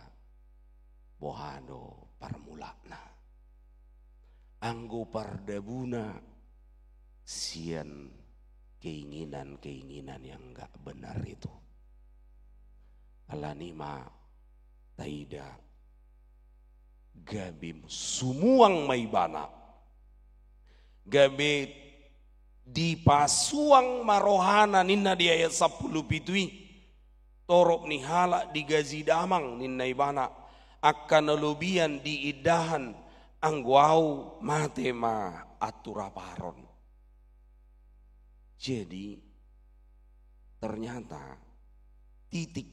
boha do parmulakna? Anggo pardabuna sian keinginan-keinginan yang nggak benar itu. Alani ma taida gabe sumuang ma ibana. Gabe dipasuang ma rohana ninna di ayat sampulu pitu i. Torop ni halak digaji damang ninna ibana, angka na lobian di indahan, anggo au mate ma anturaparon. Jadi ternyata titik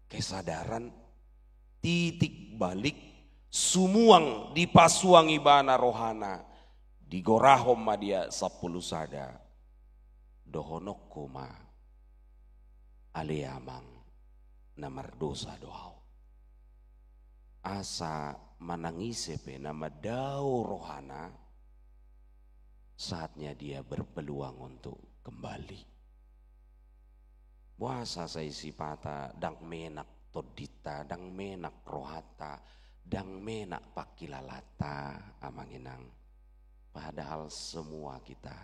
kesadaran, titik balik, sumuang dipasuang ibana rohana, digorahon ma dia sampulu sada. Dohononku ma, ale amang, na mardosa do au. Asa manang ise pe na mandao rohana, saatnya dia berpeluang untuk kembali. Boasa sai sipata ndang menak tondinta, ndang menak rohanta, ndang menak pangkilalanta, amang inang. Padahal semua kita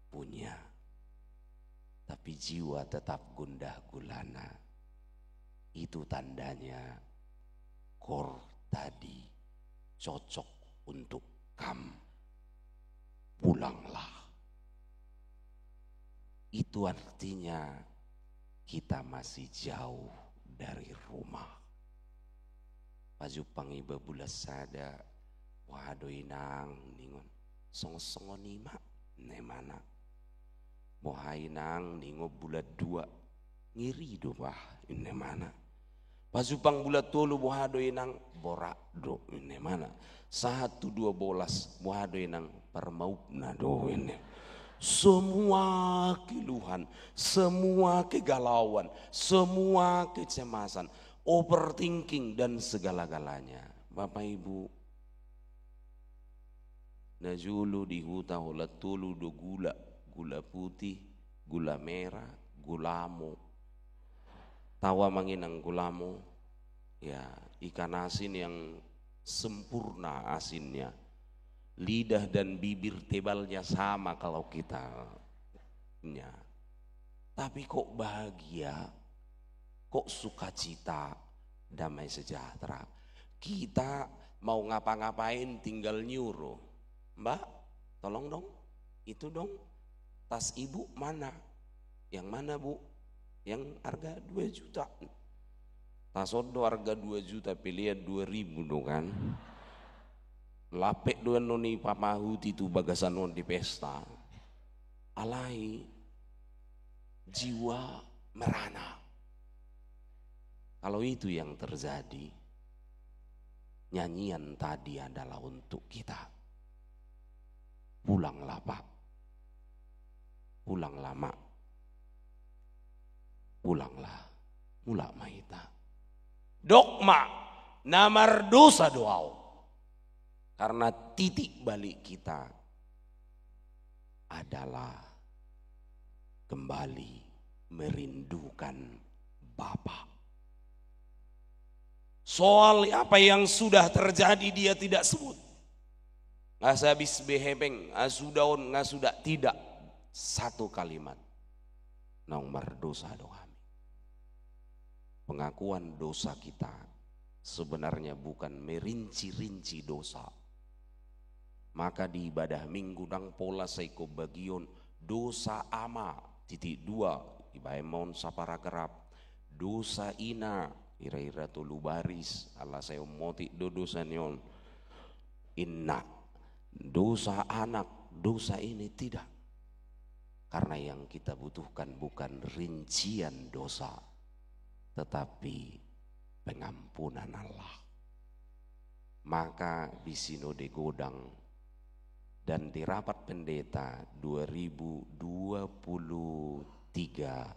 punya. Tapi jiwa tetap gundah gulana. Itu tandanya kor tadi cocok untuk kam. Pulanglah. Itu artinya kita masih jauh dari rumah. Pajumpang iba bulan sada, boha do inang ningon, songon-songon i ma, ninna ibana. Boha inang ningon bulan dua, ngeri do bah, ninna ibana. Pajumpang bulan tolu, boha do inang, borat do, ninna ibana. Sahat tu dua bolas, boha do inang, parmaupna do, ninna. Semua keluhan, semua kegalauan, semua kecemasan, overthinking dan segala-galanya. Bapak Ibu, na jolo di huta holan tolu do gula, gula putih, gula merah, gulamo. Tahu amang inang gulamo? Ya, ikan asin yang sempurna asinnya. Lidah dan bibir tebalnya sama kalau kita punya. Tapi kok bahagia, kok sukacita, damai sejahtera. Kita mau ngapa-ngapain tinggal nyuruh. "Mbak, tolong dong, itu dong, tas ibu mana?" "Yang mana, Bu?" "Yang harga dua juta." Tas on do harga dua juta, pelean dua ribu do kan. Lape do annon i pamahuti tu bagasan on di pesta. Alai jiwa merana. Kalau itu yang terjadi, nyanyian tadi adalah untuk kita. Pulanglah, Pak. Pulanglah, Mak. Pulanglah. Mulak ma hita. Dok ma, na mardosa do ahu. Karena titik balik kita adalah kembali merindukan Bapa. Soal apa yang sudah terjadi, dia tidak sebut. Nga sehabis be hepeng, nga suda on, nga suda, tidak. Satu kalimat. Naung mardosa do hami. Pengakuan dosa kita sebenarnya bukan merinci-rinci dosa. Maka di ibadah Minggu ndang pola sai ingkon bagion dosa ama, titik dua, dibaen ma on saparagraf. Dosa ina, ira-ira tolu baris, ala sai ummotik do dosa ni on. Inna, dosa anak, dosa ini, tidak. Karena yang kita butuhkan bukan rincian dosa, tetapi pengampunan Allah. Maka di Sinode Godang dan di rapat pendeta dua ribu dua puluh tiga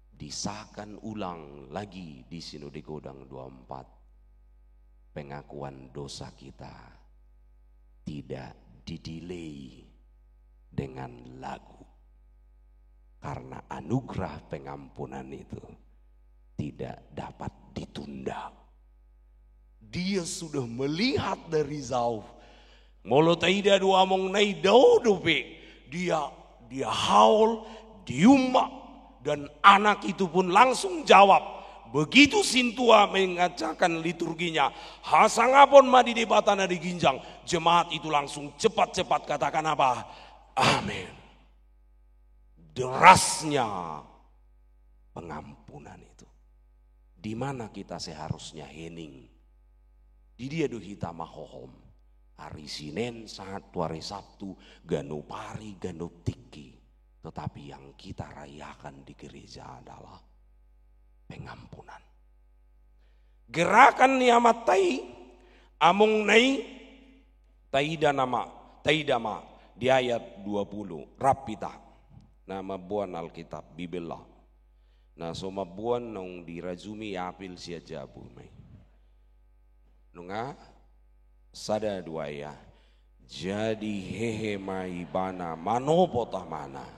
disahkan ulang lagi di Sinode Godang dua empat, pengakuan dosa kita tidak didelay dengan lagu. Karena anugerah pengampunan itu tidak dapat ditunda. Dia sudah melihat dari jauh. Molo taida do among na i, dao dope dia, dia haol, diumma, dan anak itu pun langsung jawab. Begitu sintua mengajarkan liturginya, hasangapon ma di Debata na di ginjang, jemaat itu langsung cepat-cepat katakan apa? Amin. Derasnya pengampunan itu. Di mana kita seharusnya hening? Di dia do hita mahohom? Ari Sinen sahat tu ari Sabtu, ganup ari, ganup tingki. Tetapi yang kita rayakan di gereja adalah pengampunan. Gerakan ni amanta i, amongna i, taida nama, taida ma di ayat dua puluh, rap hita. Na mamboan Alkitab, Bibel, na so mamboan naung dirajumi apil sian jabu ma i. Nunga, sada dua ya. Jadi hehe ma ibana manopot amana.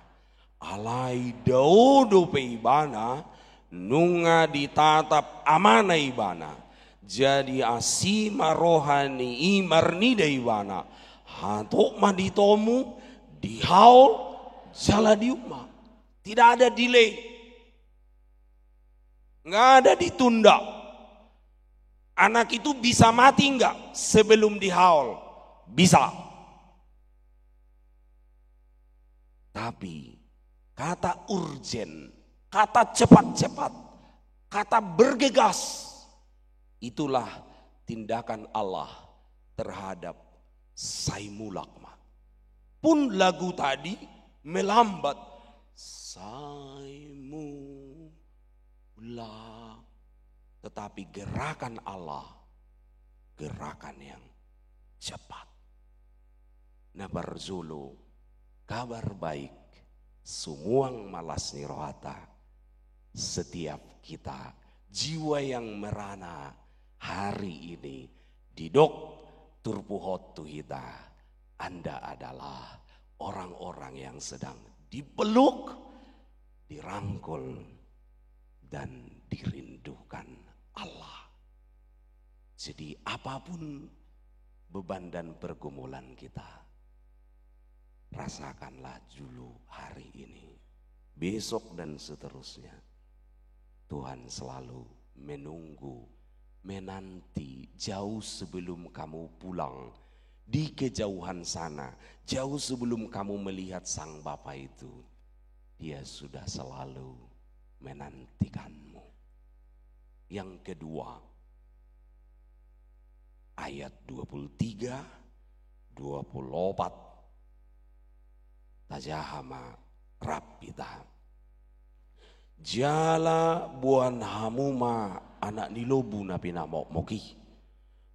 Alai dao dope ibana, nunga ditatap amana ibana. Jadi asi ma roha ni i marnida ibana. Hatop ma ditomu, dihaol, jala diumma. Tidak ada delay. Nggak ada ditunda. Anak itu bisa mati nggak sebelum dihaol? Bisa. Tapi kata urgen, kata cepat-cepat, kata bergegas, itulah tindakan Allah terhadap sai mulak ma. Pun lagu tadi melambat, sai mulak. Tetapi gerakan Allah, gerakan yang cepat. Na parjolo, kabar baik, sumuang ma las ni rohata. Setiap kita, jiwa yang merana hari ini, didok turpuk on tu hita, Anda adalah orang-orang yang sedang dipeluk, dirangkul, dan dirindukan Allah. Jadi apapun beban dan pergumulan kita. Rasakanlah dulu hari ini, besok dan seterusnya. Tuhan selalu menunggu, menanti, jauh sebelum kamu pulang di kejauhan sana, jauh sebelum kamu melihat Sang Bapa itu. Dia sudah selalu menantikanmu. Yang kedua, ayat dua puluh tiga, dua puluh opat. Tajaha ma rap hita. Jala boan hamu ma anak ni lombu na pinamokmok i.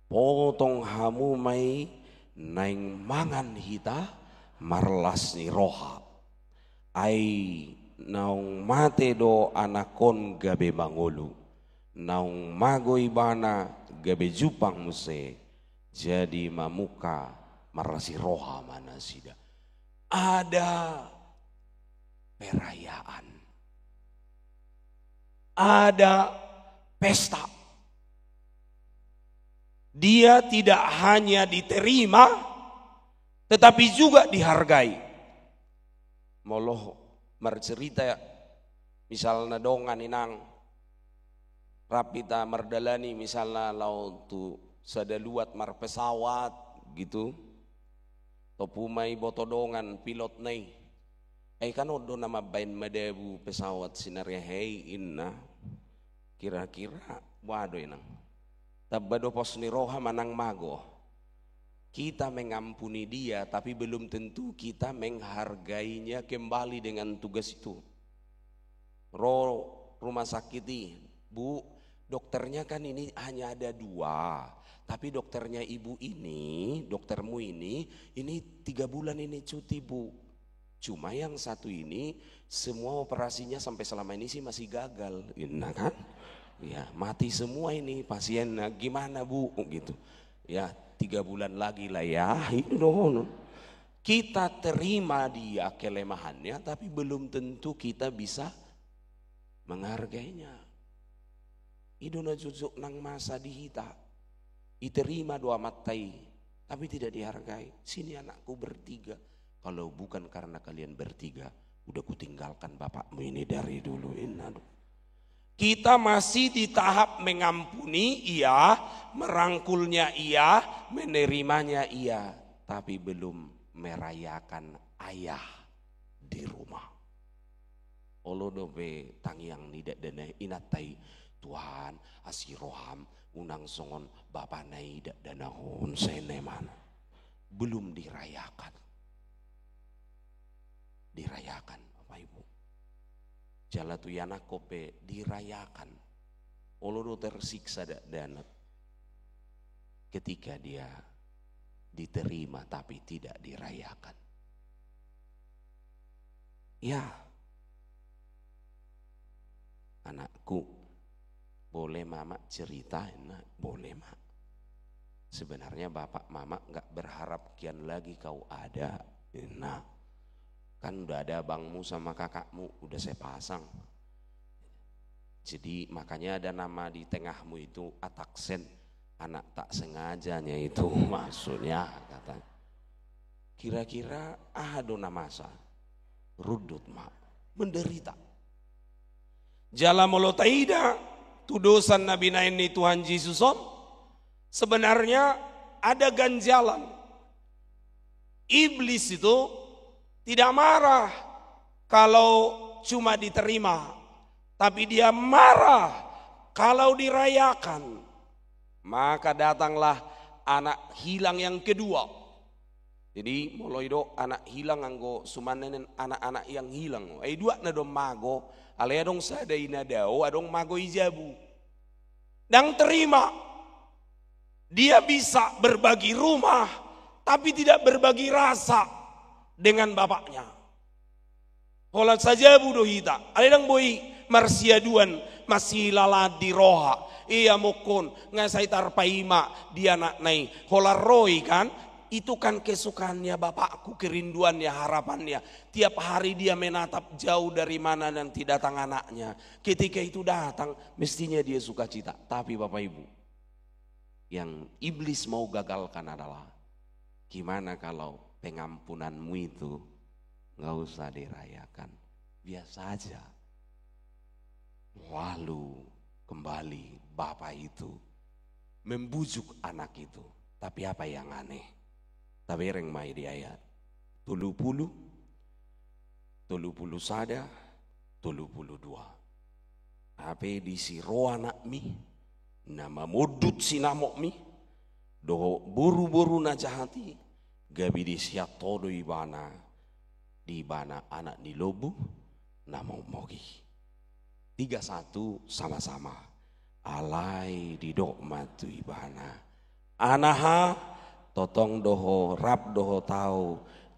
Potong hamu ma i, naeng mangan hita marlas ni roha. Ai naung mate do anak on gabe mangolu, naung mago ibana gabe jumpang muse, jadi mamungka marasi roha ma nasida. Ada perayaan, ada pesta. Dia tidak hanya diterima, tetapi juga dihargai. Molo marcerita, misalna dongan, inang, rap hita mardalani, misalna laho tu sada luat marpesawat gitu. Tompu ma iboto dongan pilotna i. Ai kan on do na mambaen madabu pesawat sinaria hei, inna. Kira-kira boha do, inang? Tamba do pos ni roha manang mago? Kita mengampuni dia, tapi belum tentu kita menghargainya kembali dengan tugas itu. Ro rumah sakit i, "Bu, dokternya kan ini hanya ada dua, tapi dokternya ibu ini, doktermu ini, ini tiga bulan ini cuti, Bu. Cuma yang satu ini, semua operasinya sampai selama ini sih masih gagal," inna kan. Ya, mati semua ini pasiennya, gimana, Bu? Gitu. Ya, tiga bulan lagi lah ya, itu dohonon. Kita terima dia kelemahannya, tapi belum tentu kita bisa menghargainya. I do na jotjot nang masa di hita. Diterima do amanta i, tapi tidak dihargai. "Sini anakku bertiga. Kalau bukan karena kalian bertiga, udah kutinggalkan bapakmu ini dari dulu," inna do. Kita masih di tahap mengampuni, iya, merangkulnya, iya, menerimanya, iya, tapi belum merayakan ayah di rumah. Olo dope tangiang ni dakdanak inanta i, "Tuhan, asi roham, unang songon bapana i dakdanak on," songon i ma. Belum dirayakan. Dirayakan, Bapak Ibu. Jala tu ianakhon pe dirayakan. Olo do tersiksa dakdanak ketika dia diterima tapi tidak dirayakan. Ya, anakku, boleh mama cerita, inna? Boleh, Mak. Sebenarnya bapak mama nggak berharap kian lagi kau ada, inna. Kan udah ada abangmu sama kakakmu, udah saya pasang. Jadi makanya ada nama di tengahmu itu Ataksen, anak tak sengajanya itu, maksudnya, katanya. Kira-kira aha do na masa? Rundut ma, menderita. Jala molo taida tudosan na binaen ni Tuhan Jesus on, sebenarnya ada ganjalan. Iblis itu tidak marah kalau cuma diterima, tapi dia marah kalau dirayakan. Maka datanglah anak hilang yang kedua. Jadi molo i do anak hilang, anggo suman nenen anak-anak yang hilang. Ai duakna do mago, alai adong sada i na dao, adong mago i jabu. Ndang terima. Dia bisa berbagi rumah, tapi tidak berbagi rasa dengan bapaknya. Holan sajabu do hita, alai ndang boi marsiaduan, masilalaan di roha. Ia mungkin nga sai tarpaima di anakna i. Holan ro i kan, itu kan kesukaannya bapakku, kerinduannya, harapannya. Tiap hari dia menatap jauh dari mana nanti datang anaknya. Ketika itu datang, mestinya dia sukacita. Tapi Bapak Ibu, yang iblis mau gagalkan adalah, gimana kalau pengampunanmu itu nggak usah dirayakan, biasa aja. Lalu kembali bapak itu membujuk anak itu. Tapi apa yang aneh? Tabereng ma i di ayat tolu pulu, tolu pulu sada, tolu pulu dua. Hape disi ro anakmi, na mamondut sinamotmi, dohot boruboru na jahat i, gabe disiat ho do ibana, di ibana anak ni lombu na momok i. Tiga satu, sama-sama. Alai didok ma tu ibana, anaha, totong do ho, rap do ho tu ahu,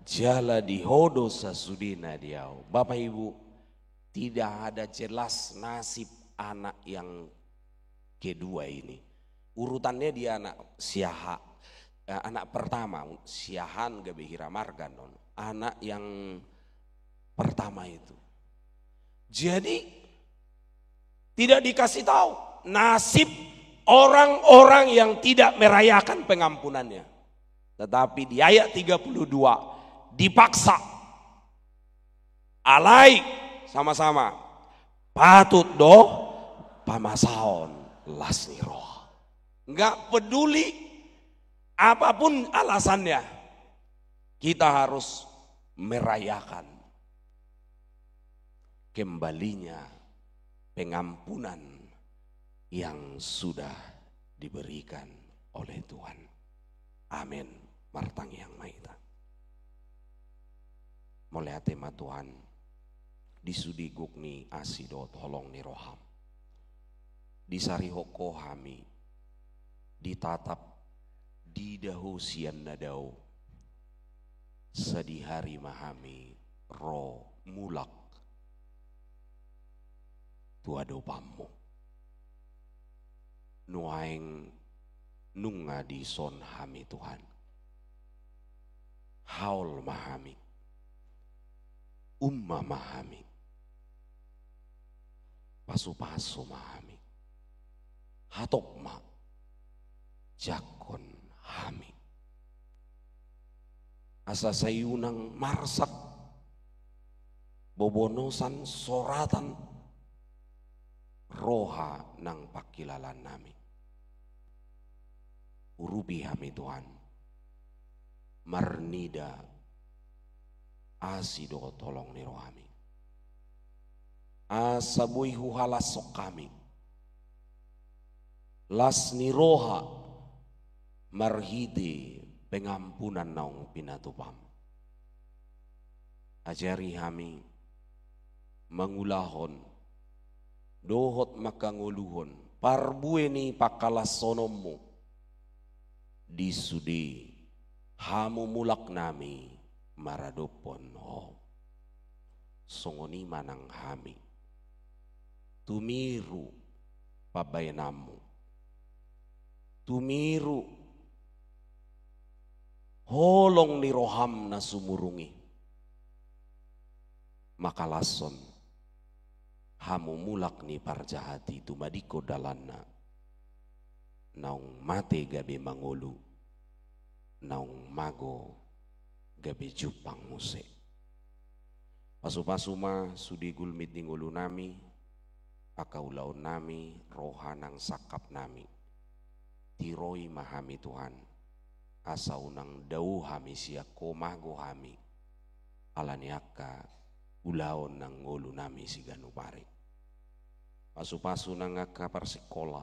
jala di ho do sasudena di ahu. Bapak Ibu, tidak ada jelas nasib anak yang kedua ini. Urutannya dia anak siaha, eh, anak pertama, siahaan gabe hira marga non. Anak yang pertama itu. Jadi, tidak dikasih tahu nasib orang-orang yang tidak merayakan pengampunannya. Tetapi di ayat tiga puluh dua, dipaksa. Alai, sama-sama, patut do pamasaon las ni roha. Nggak peduli apapun alasannya, kita harus merayakan kembalinya pengampunan yang sudah diberikan oleh Tuhan. Amin. Martangiang ma hita. Mauliate ma Tuhan, di sude gok ni asi dohot holong ni roham. Disarihon Ho hami, ditatap, diida Ho sian na dao, sadihari ma hami ro mulak tu adopanmu. Nuaeng nunga dison hami Tuhan. Haol ma hami. Umma ma hami. Pasupasu ma hami. Hatop ma. Jangkon hami. Asa sai unang marsak bobonosan soratan roha nang pangkilalaannami. Urupi hami Tuhan, marnida asi dohot holong ni rohami. Asa boi huhalashon hami las ni roha marhite pengampunan naung pinatupam. Ajari hami mangulahon dohot mangkangoluhon parbue ni panghalashononmu di sude hamumulaknami maradophon Ho. Songon i ma nang hami. Tumiru pambahenanmu. Tumiru holong ni roham na sumurung i. Manghalashon hamumulak ni parjahat i tumadingkon dalanna. Naung mate gabe mangolu, naung mago gabe jumpang muse. Pasupasu ma sude gulmit ni ngolunami, angka ulaonnami, roha nang sangkapnami. Tiroi ma hami Tuhan, asa unang dao hami sian Ho, mago hami, ala ni angka ulaon nang ngolunami siganup ari. Pasupasu nang angka parsingkola,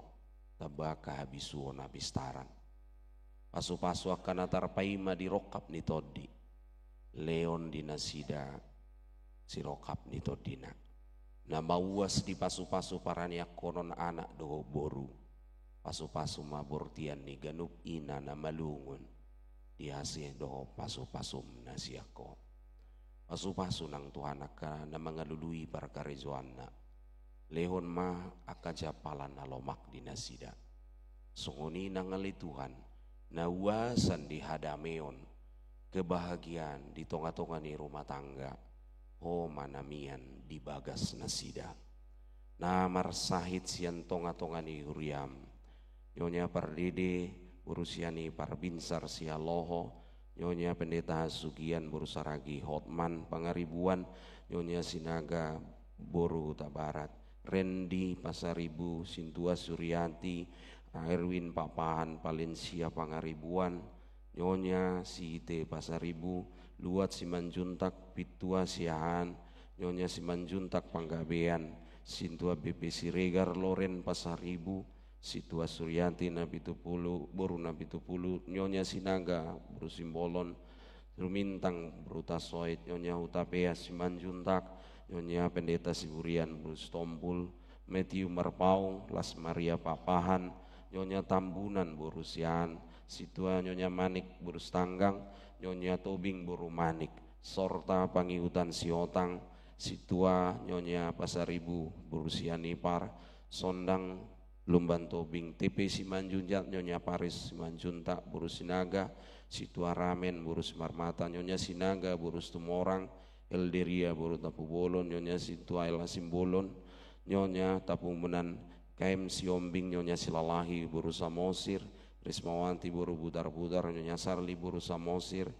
tamba angka habisuhon hapistaran. Pasupasu angka na tarpaima di rongkap ni tondi, lehon di nasida sirongkap ni tondina. Na mauas dipasupasu paraniangkonon anak dohot boru, pasupasu ma bortian ni ganup ina na malungun, di asi dohot pasupasum na sian Ho. Pasupasu nang Tuhan angka na mangalului parkarejoanna. Lehon ma angka jampalan na lomak di nasida. Songon i nang ale Tuhan, na uasan di hadameon, kebahagiaan di tongatonga ni rumah tangga, Ho ma na mian di bagas nasida. Na marsahit sian tongatonga ni huriam, Nyonya Pardede boru Sianipar Binsar Sihaloho, Nyonya Pendeta Hasugian boru Saragi Hotman Pangaribuan, Nyonya Sinaga boru Hutabarat, Rendi Pasaribu, Sintua Suriati, Erwin Papahan Palensia Pangaribuan, Nyonya Siite Pasaribu, Luat Simanjuntak, Pintua Siahaan, Nyonya Simanjuntak Panggabean, Sintua B P Siregar Loren Pasaribu, Sintua Suriati Napitupulu, boru Napitupulu, Nyonya Sinaga boru Simbolon, Rumintang boru Tasoit, Nyonya Hutapea Simanjuntak, Nyonya Pendeta Siburian boru Sitompul, Matthew Marpaung, Las Maria Papahan, Nyonya Tambunan boru Siahaan, Sintua Nyonya Manik boru Sitanggang, Nyonya Tobing boru Manik, Sorta Pangihutan Siotang, Sintua Nyonya Pasaribu boru Sianipar, Sondang Lumban Tobing, T P Simanjuntak, Nyonya Paris Simanjuntak boru Sinaga, Sintua Ramen boru Simarmata, Nyonya Sinaga boru Situmorang, Elderia boru Tampubolon, Nyonya Sintua Ella Simbolon, Nyonya Tampuboan, K M Siombing, Nyonya Silalahi boru Samosir, Rismawati boru Butarbutar, Nyonya Sarli boru Samosir,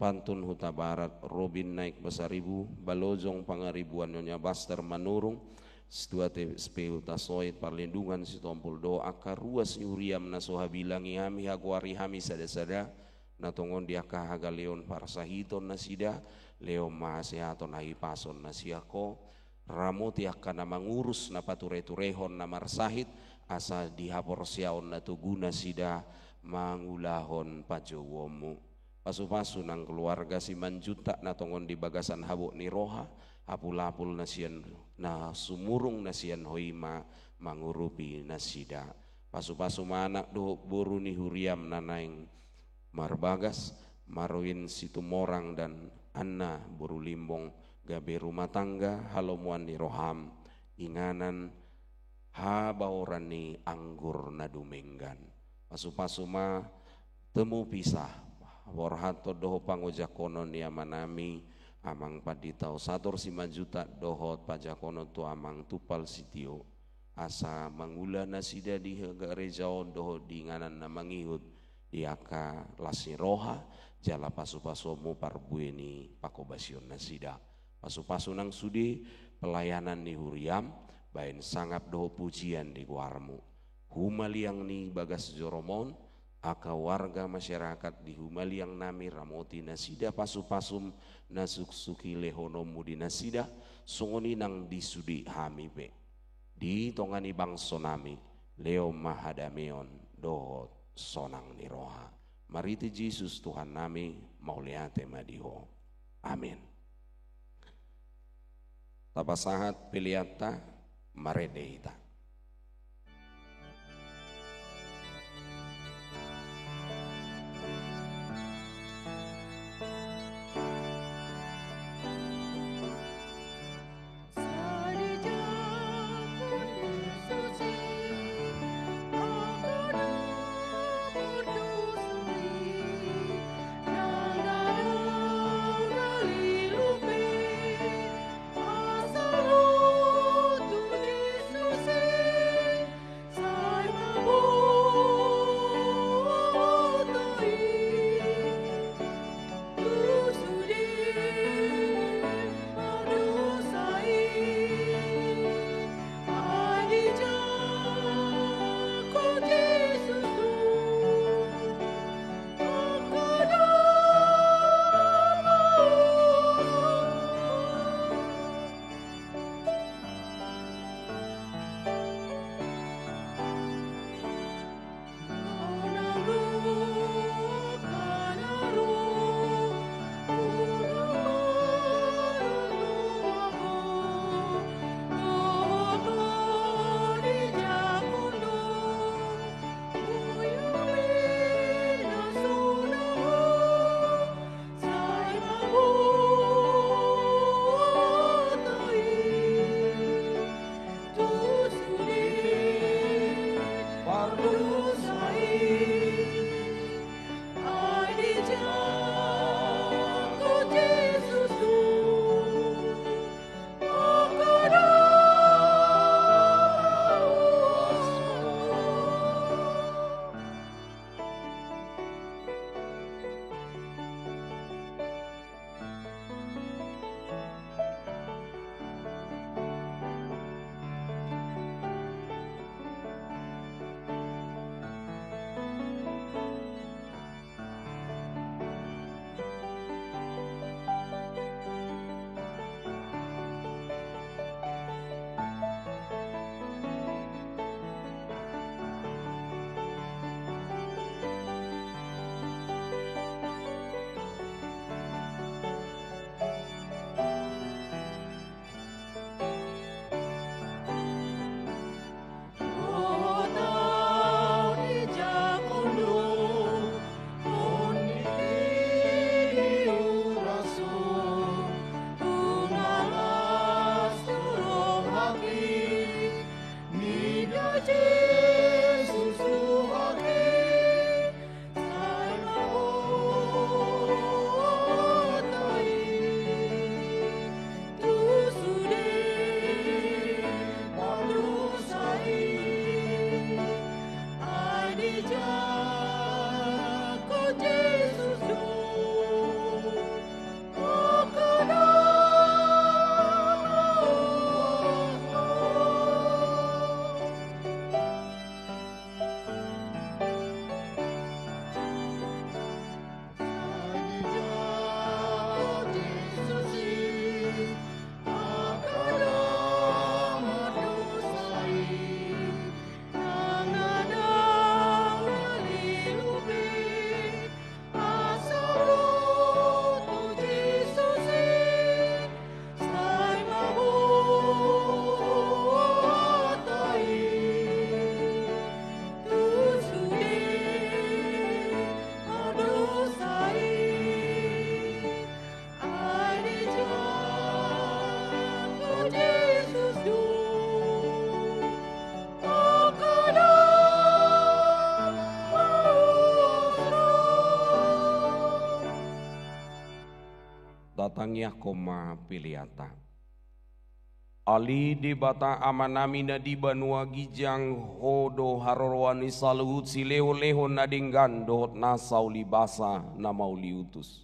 Pantun Hutabarat, Robin Naik Pasaribu, Balojong Pangaribuan, Nyonya Baster Manurung, Sintua T S P Hutasoit, Parlindungan Sitompul dohot angka ruas ni huriam na so habilangi hami, hagoari hami sadasada, na tongon di angka hagaleon parsahiton nasida, lehon ma hasehaton hahipason na sian Ho, ramoti angka na mangurus, na patureturehon na marsahit, asa di haporseaon na togu nasida mangulahon panjouonmu. Pasupasu nang keluarga Simanjuntak na tongon di bagasan habot ni roha, apulapul na sian, na sumurung na sian Ho i ma mangurupi nasida. Pasupasu ma anak dohot boru ni huriam na naeng marbagas, Marwin Situmorang dan Anna boru Limbong, gabe rumah tangga halomoan ni roham, inganan habaoran ni anggur na dumenggan. Pasupasu ma temu pisah, borhaton dohot pangojakonon ni amanami, Amang Pandita Osator Simanjuntak dohot pajakonon tu Amang Tumpal Sitio. Asa mangula nasida di gareja on dohot di inganan na mangihut di angka las ni roha, jala pasupasuonmu parbue ni panghobasion nasida. Pasupasu nang sude pelayanan ni huriam, baen sangap dohot pujian di goarmu. Humaliang ni bagas jorom on, angka warga masyarakat di humaliang nami ramoti nasida pasupasum na suksuk i lehononmu di nasida, songon i nang di sude hami pe. Di tonga ni bangso nami, lehon ma hadameon dohot sonang ni roha. Marhite Jesus Tuhan nami, mauliate ma di Ho. Amin. Tapasahat peleanta, marende hita. Tangiangkon ma peleanta. Ale Debata Amanami na di banua ginjang, Ho do haroroan ni saluhut silehonlehon na denggan dohot nasa ulibasa na mauliutus.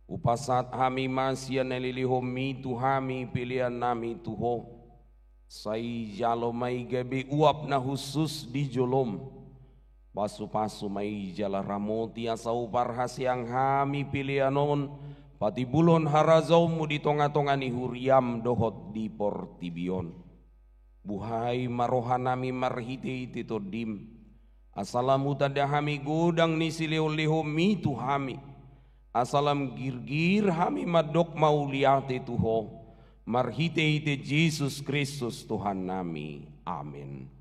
Hupasahat hami ma sian na nilehonMi tu hami peleannami tu Ho. Sai jalo ma i gabe uap na hushus di joloM. Pasupasu ma i jala ramoti asa huparhaseang hami pelean on, patimbulhon harajaonMu di tongatonga ni huriaM dohot di portibi on. Buhai ma rohanami marhitehite TondiM, asa lam hutanda hami godang ni silehonlehonMi tu hami, asa lam girgir hami mandok mauliate tu Ho, marhitehite Jesus Kristus Tuhannami. Amen.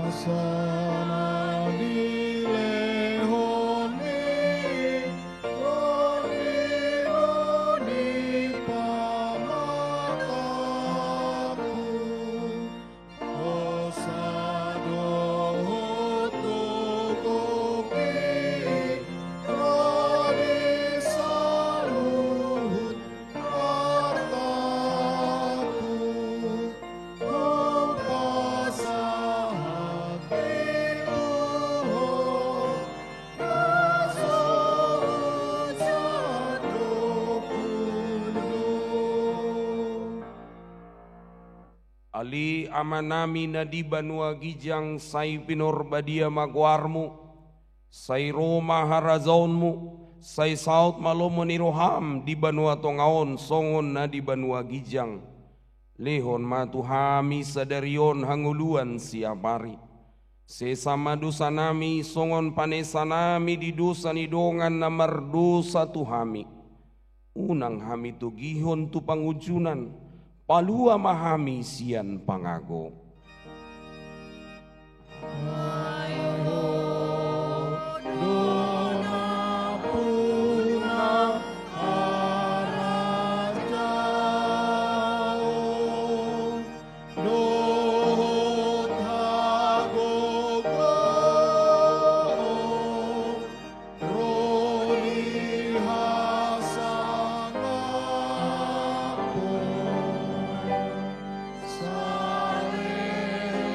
Asa na dilehon ni Rohami di pamatangku, dosa dohot togok i, ro di saluhut artangku, hupasahat i tu Ho, na so hujadokkon do. Ale Amanami na di banua ginjang, sai pinarbadia ma goarMu, sai ro ma harajaonMu, sai saut ma lomo ni rohaM di banua tonga on songon na di banua ginjang. Lehon ma tu hami sadari on hangoluan siapari. Sesa ma dosanami songon panesanami di dosa ni dongan na mardosa tu hami. Unang hami togihon tu pangunjunan, palua ma hami sian pangago. Ai Ho do nampuna harajaon dohot hagogoon, ro di hasangapon saleleng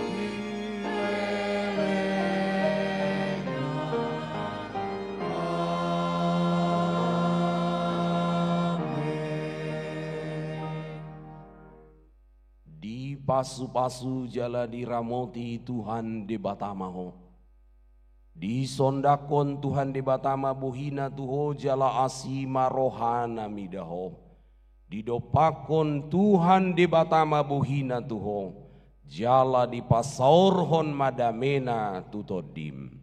ni lelengna. Amen. Dipasupasu jala diramoti Tuhan Debata ma ho. Disondangkon Tuhan Debata ma bohina tu ho jala asi ma rohana mida ho. Didompakkon Tuhan Debata ma bohina tu ho, jala dipasaorhon ma damena tu tondim.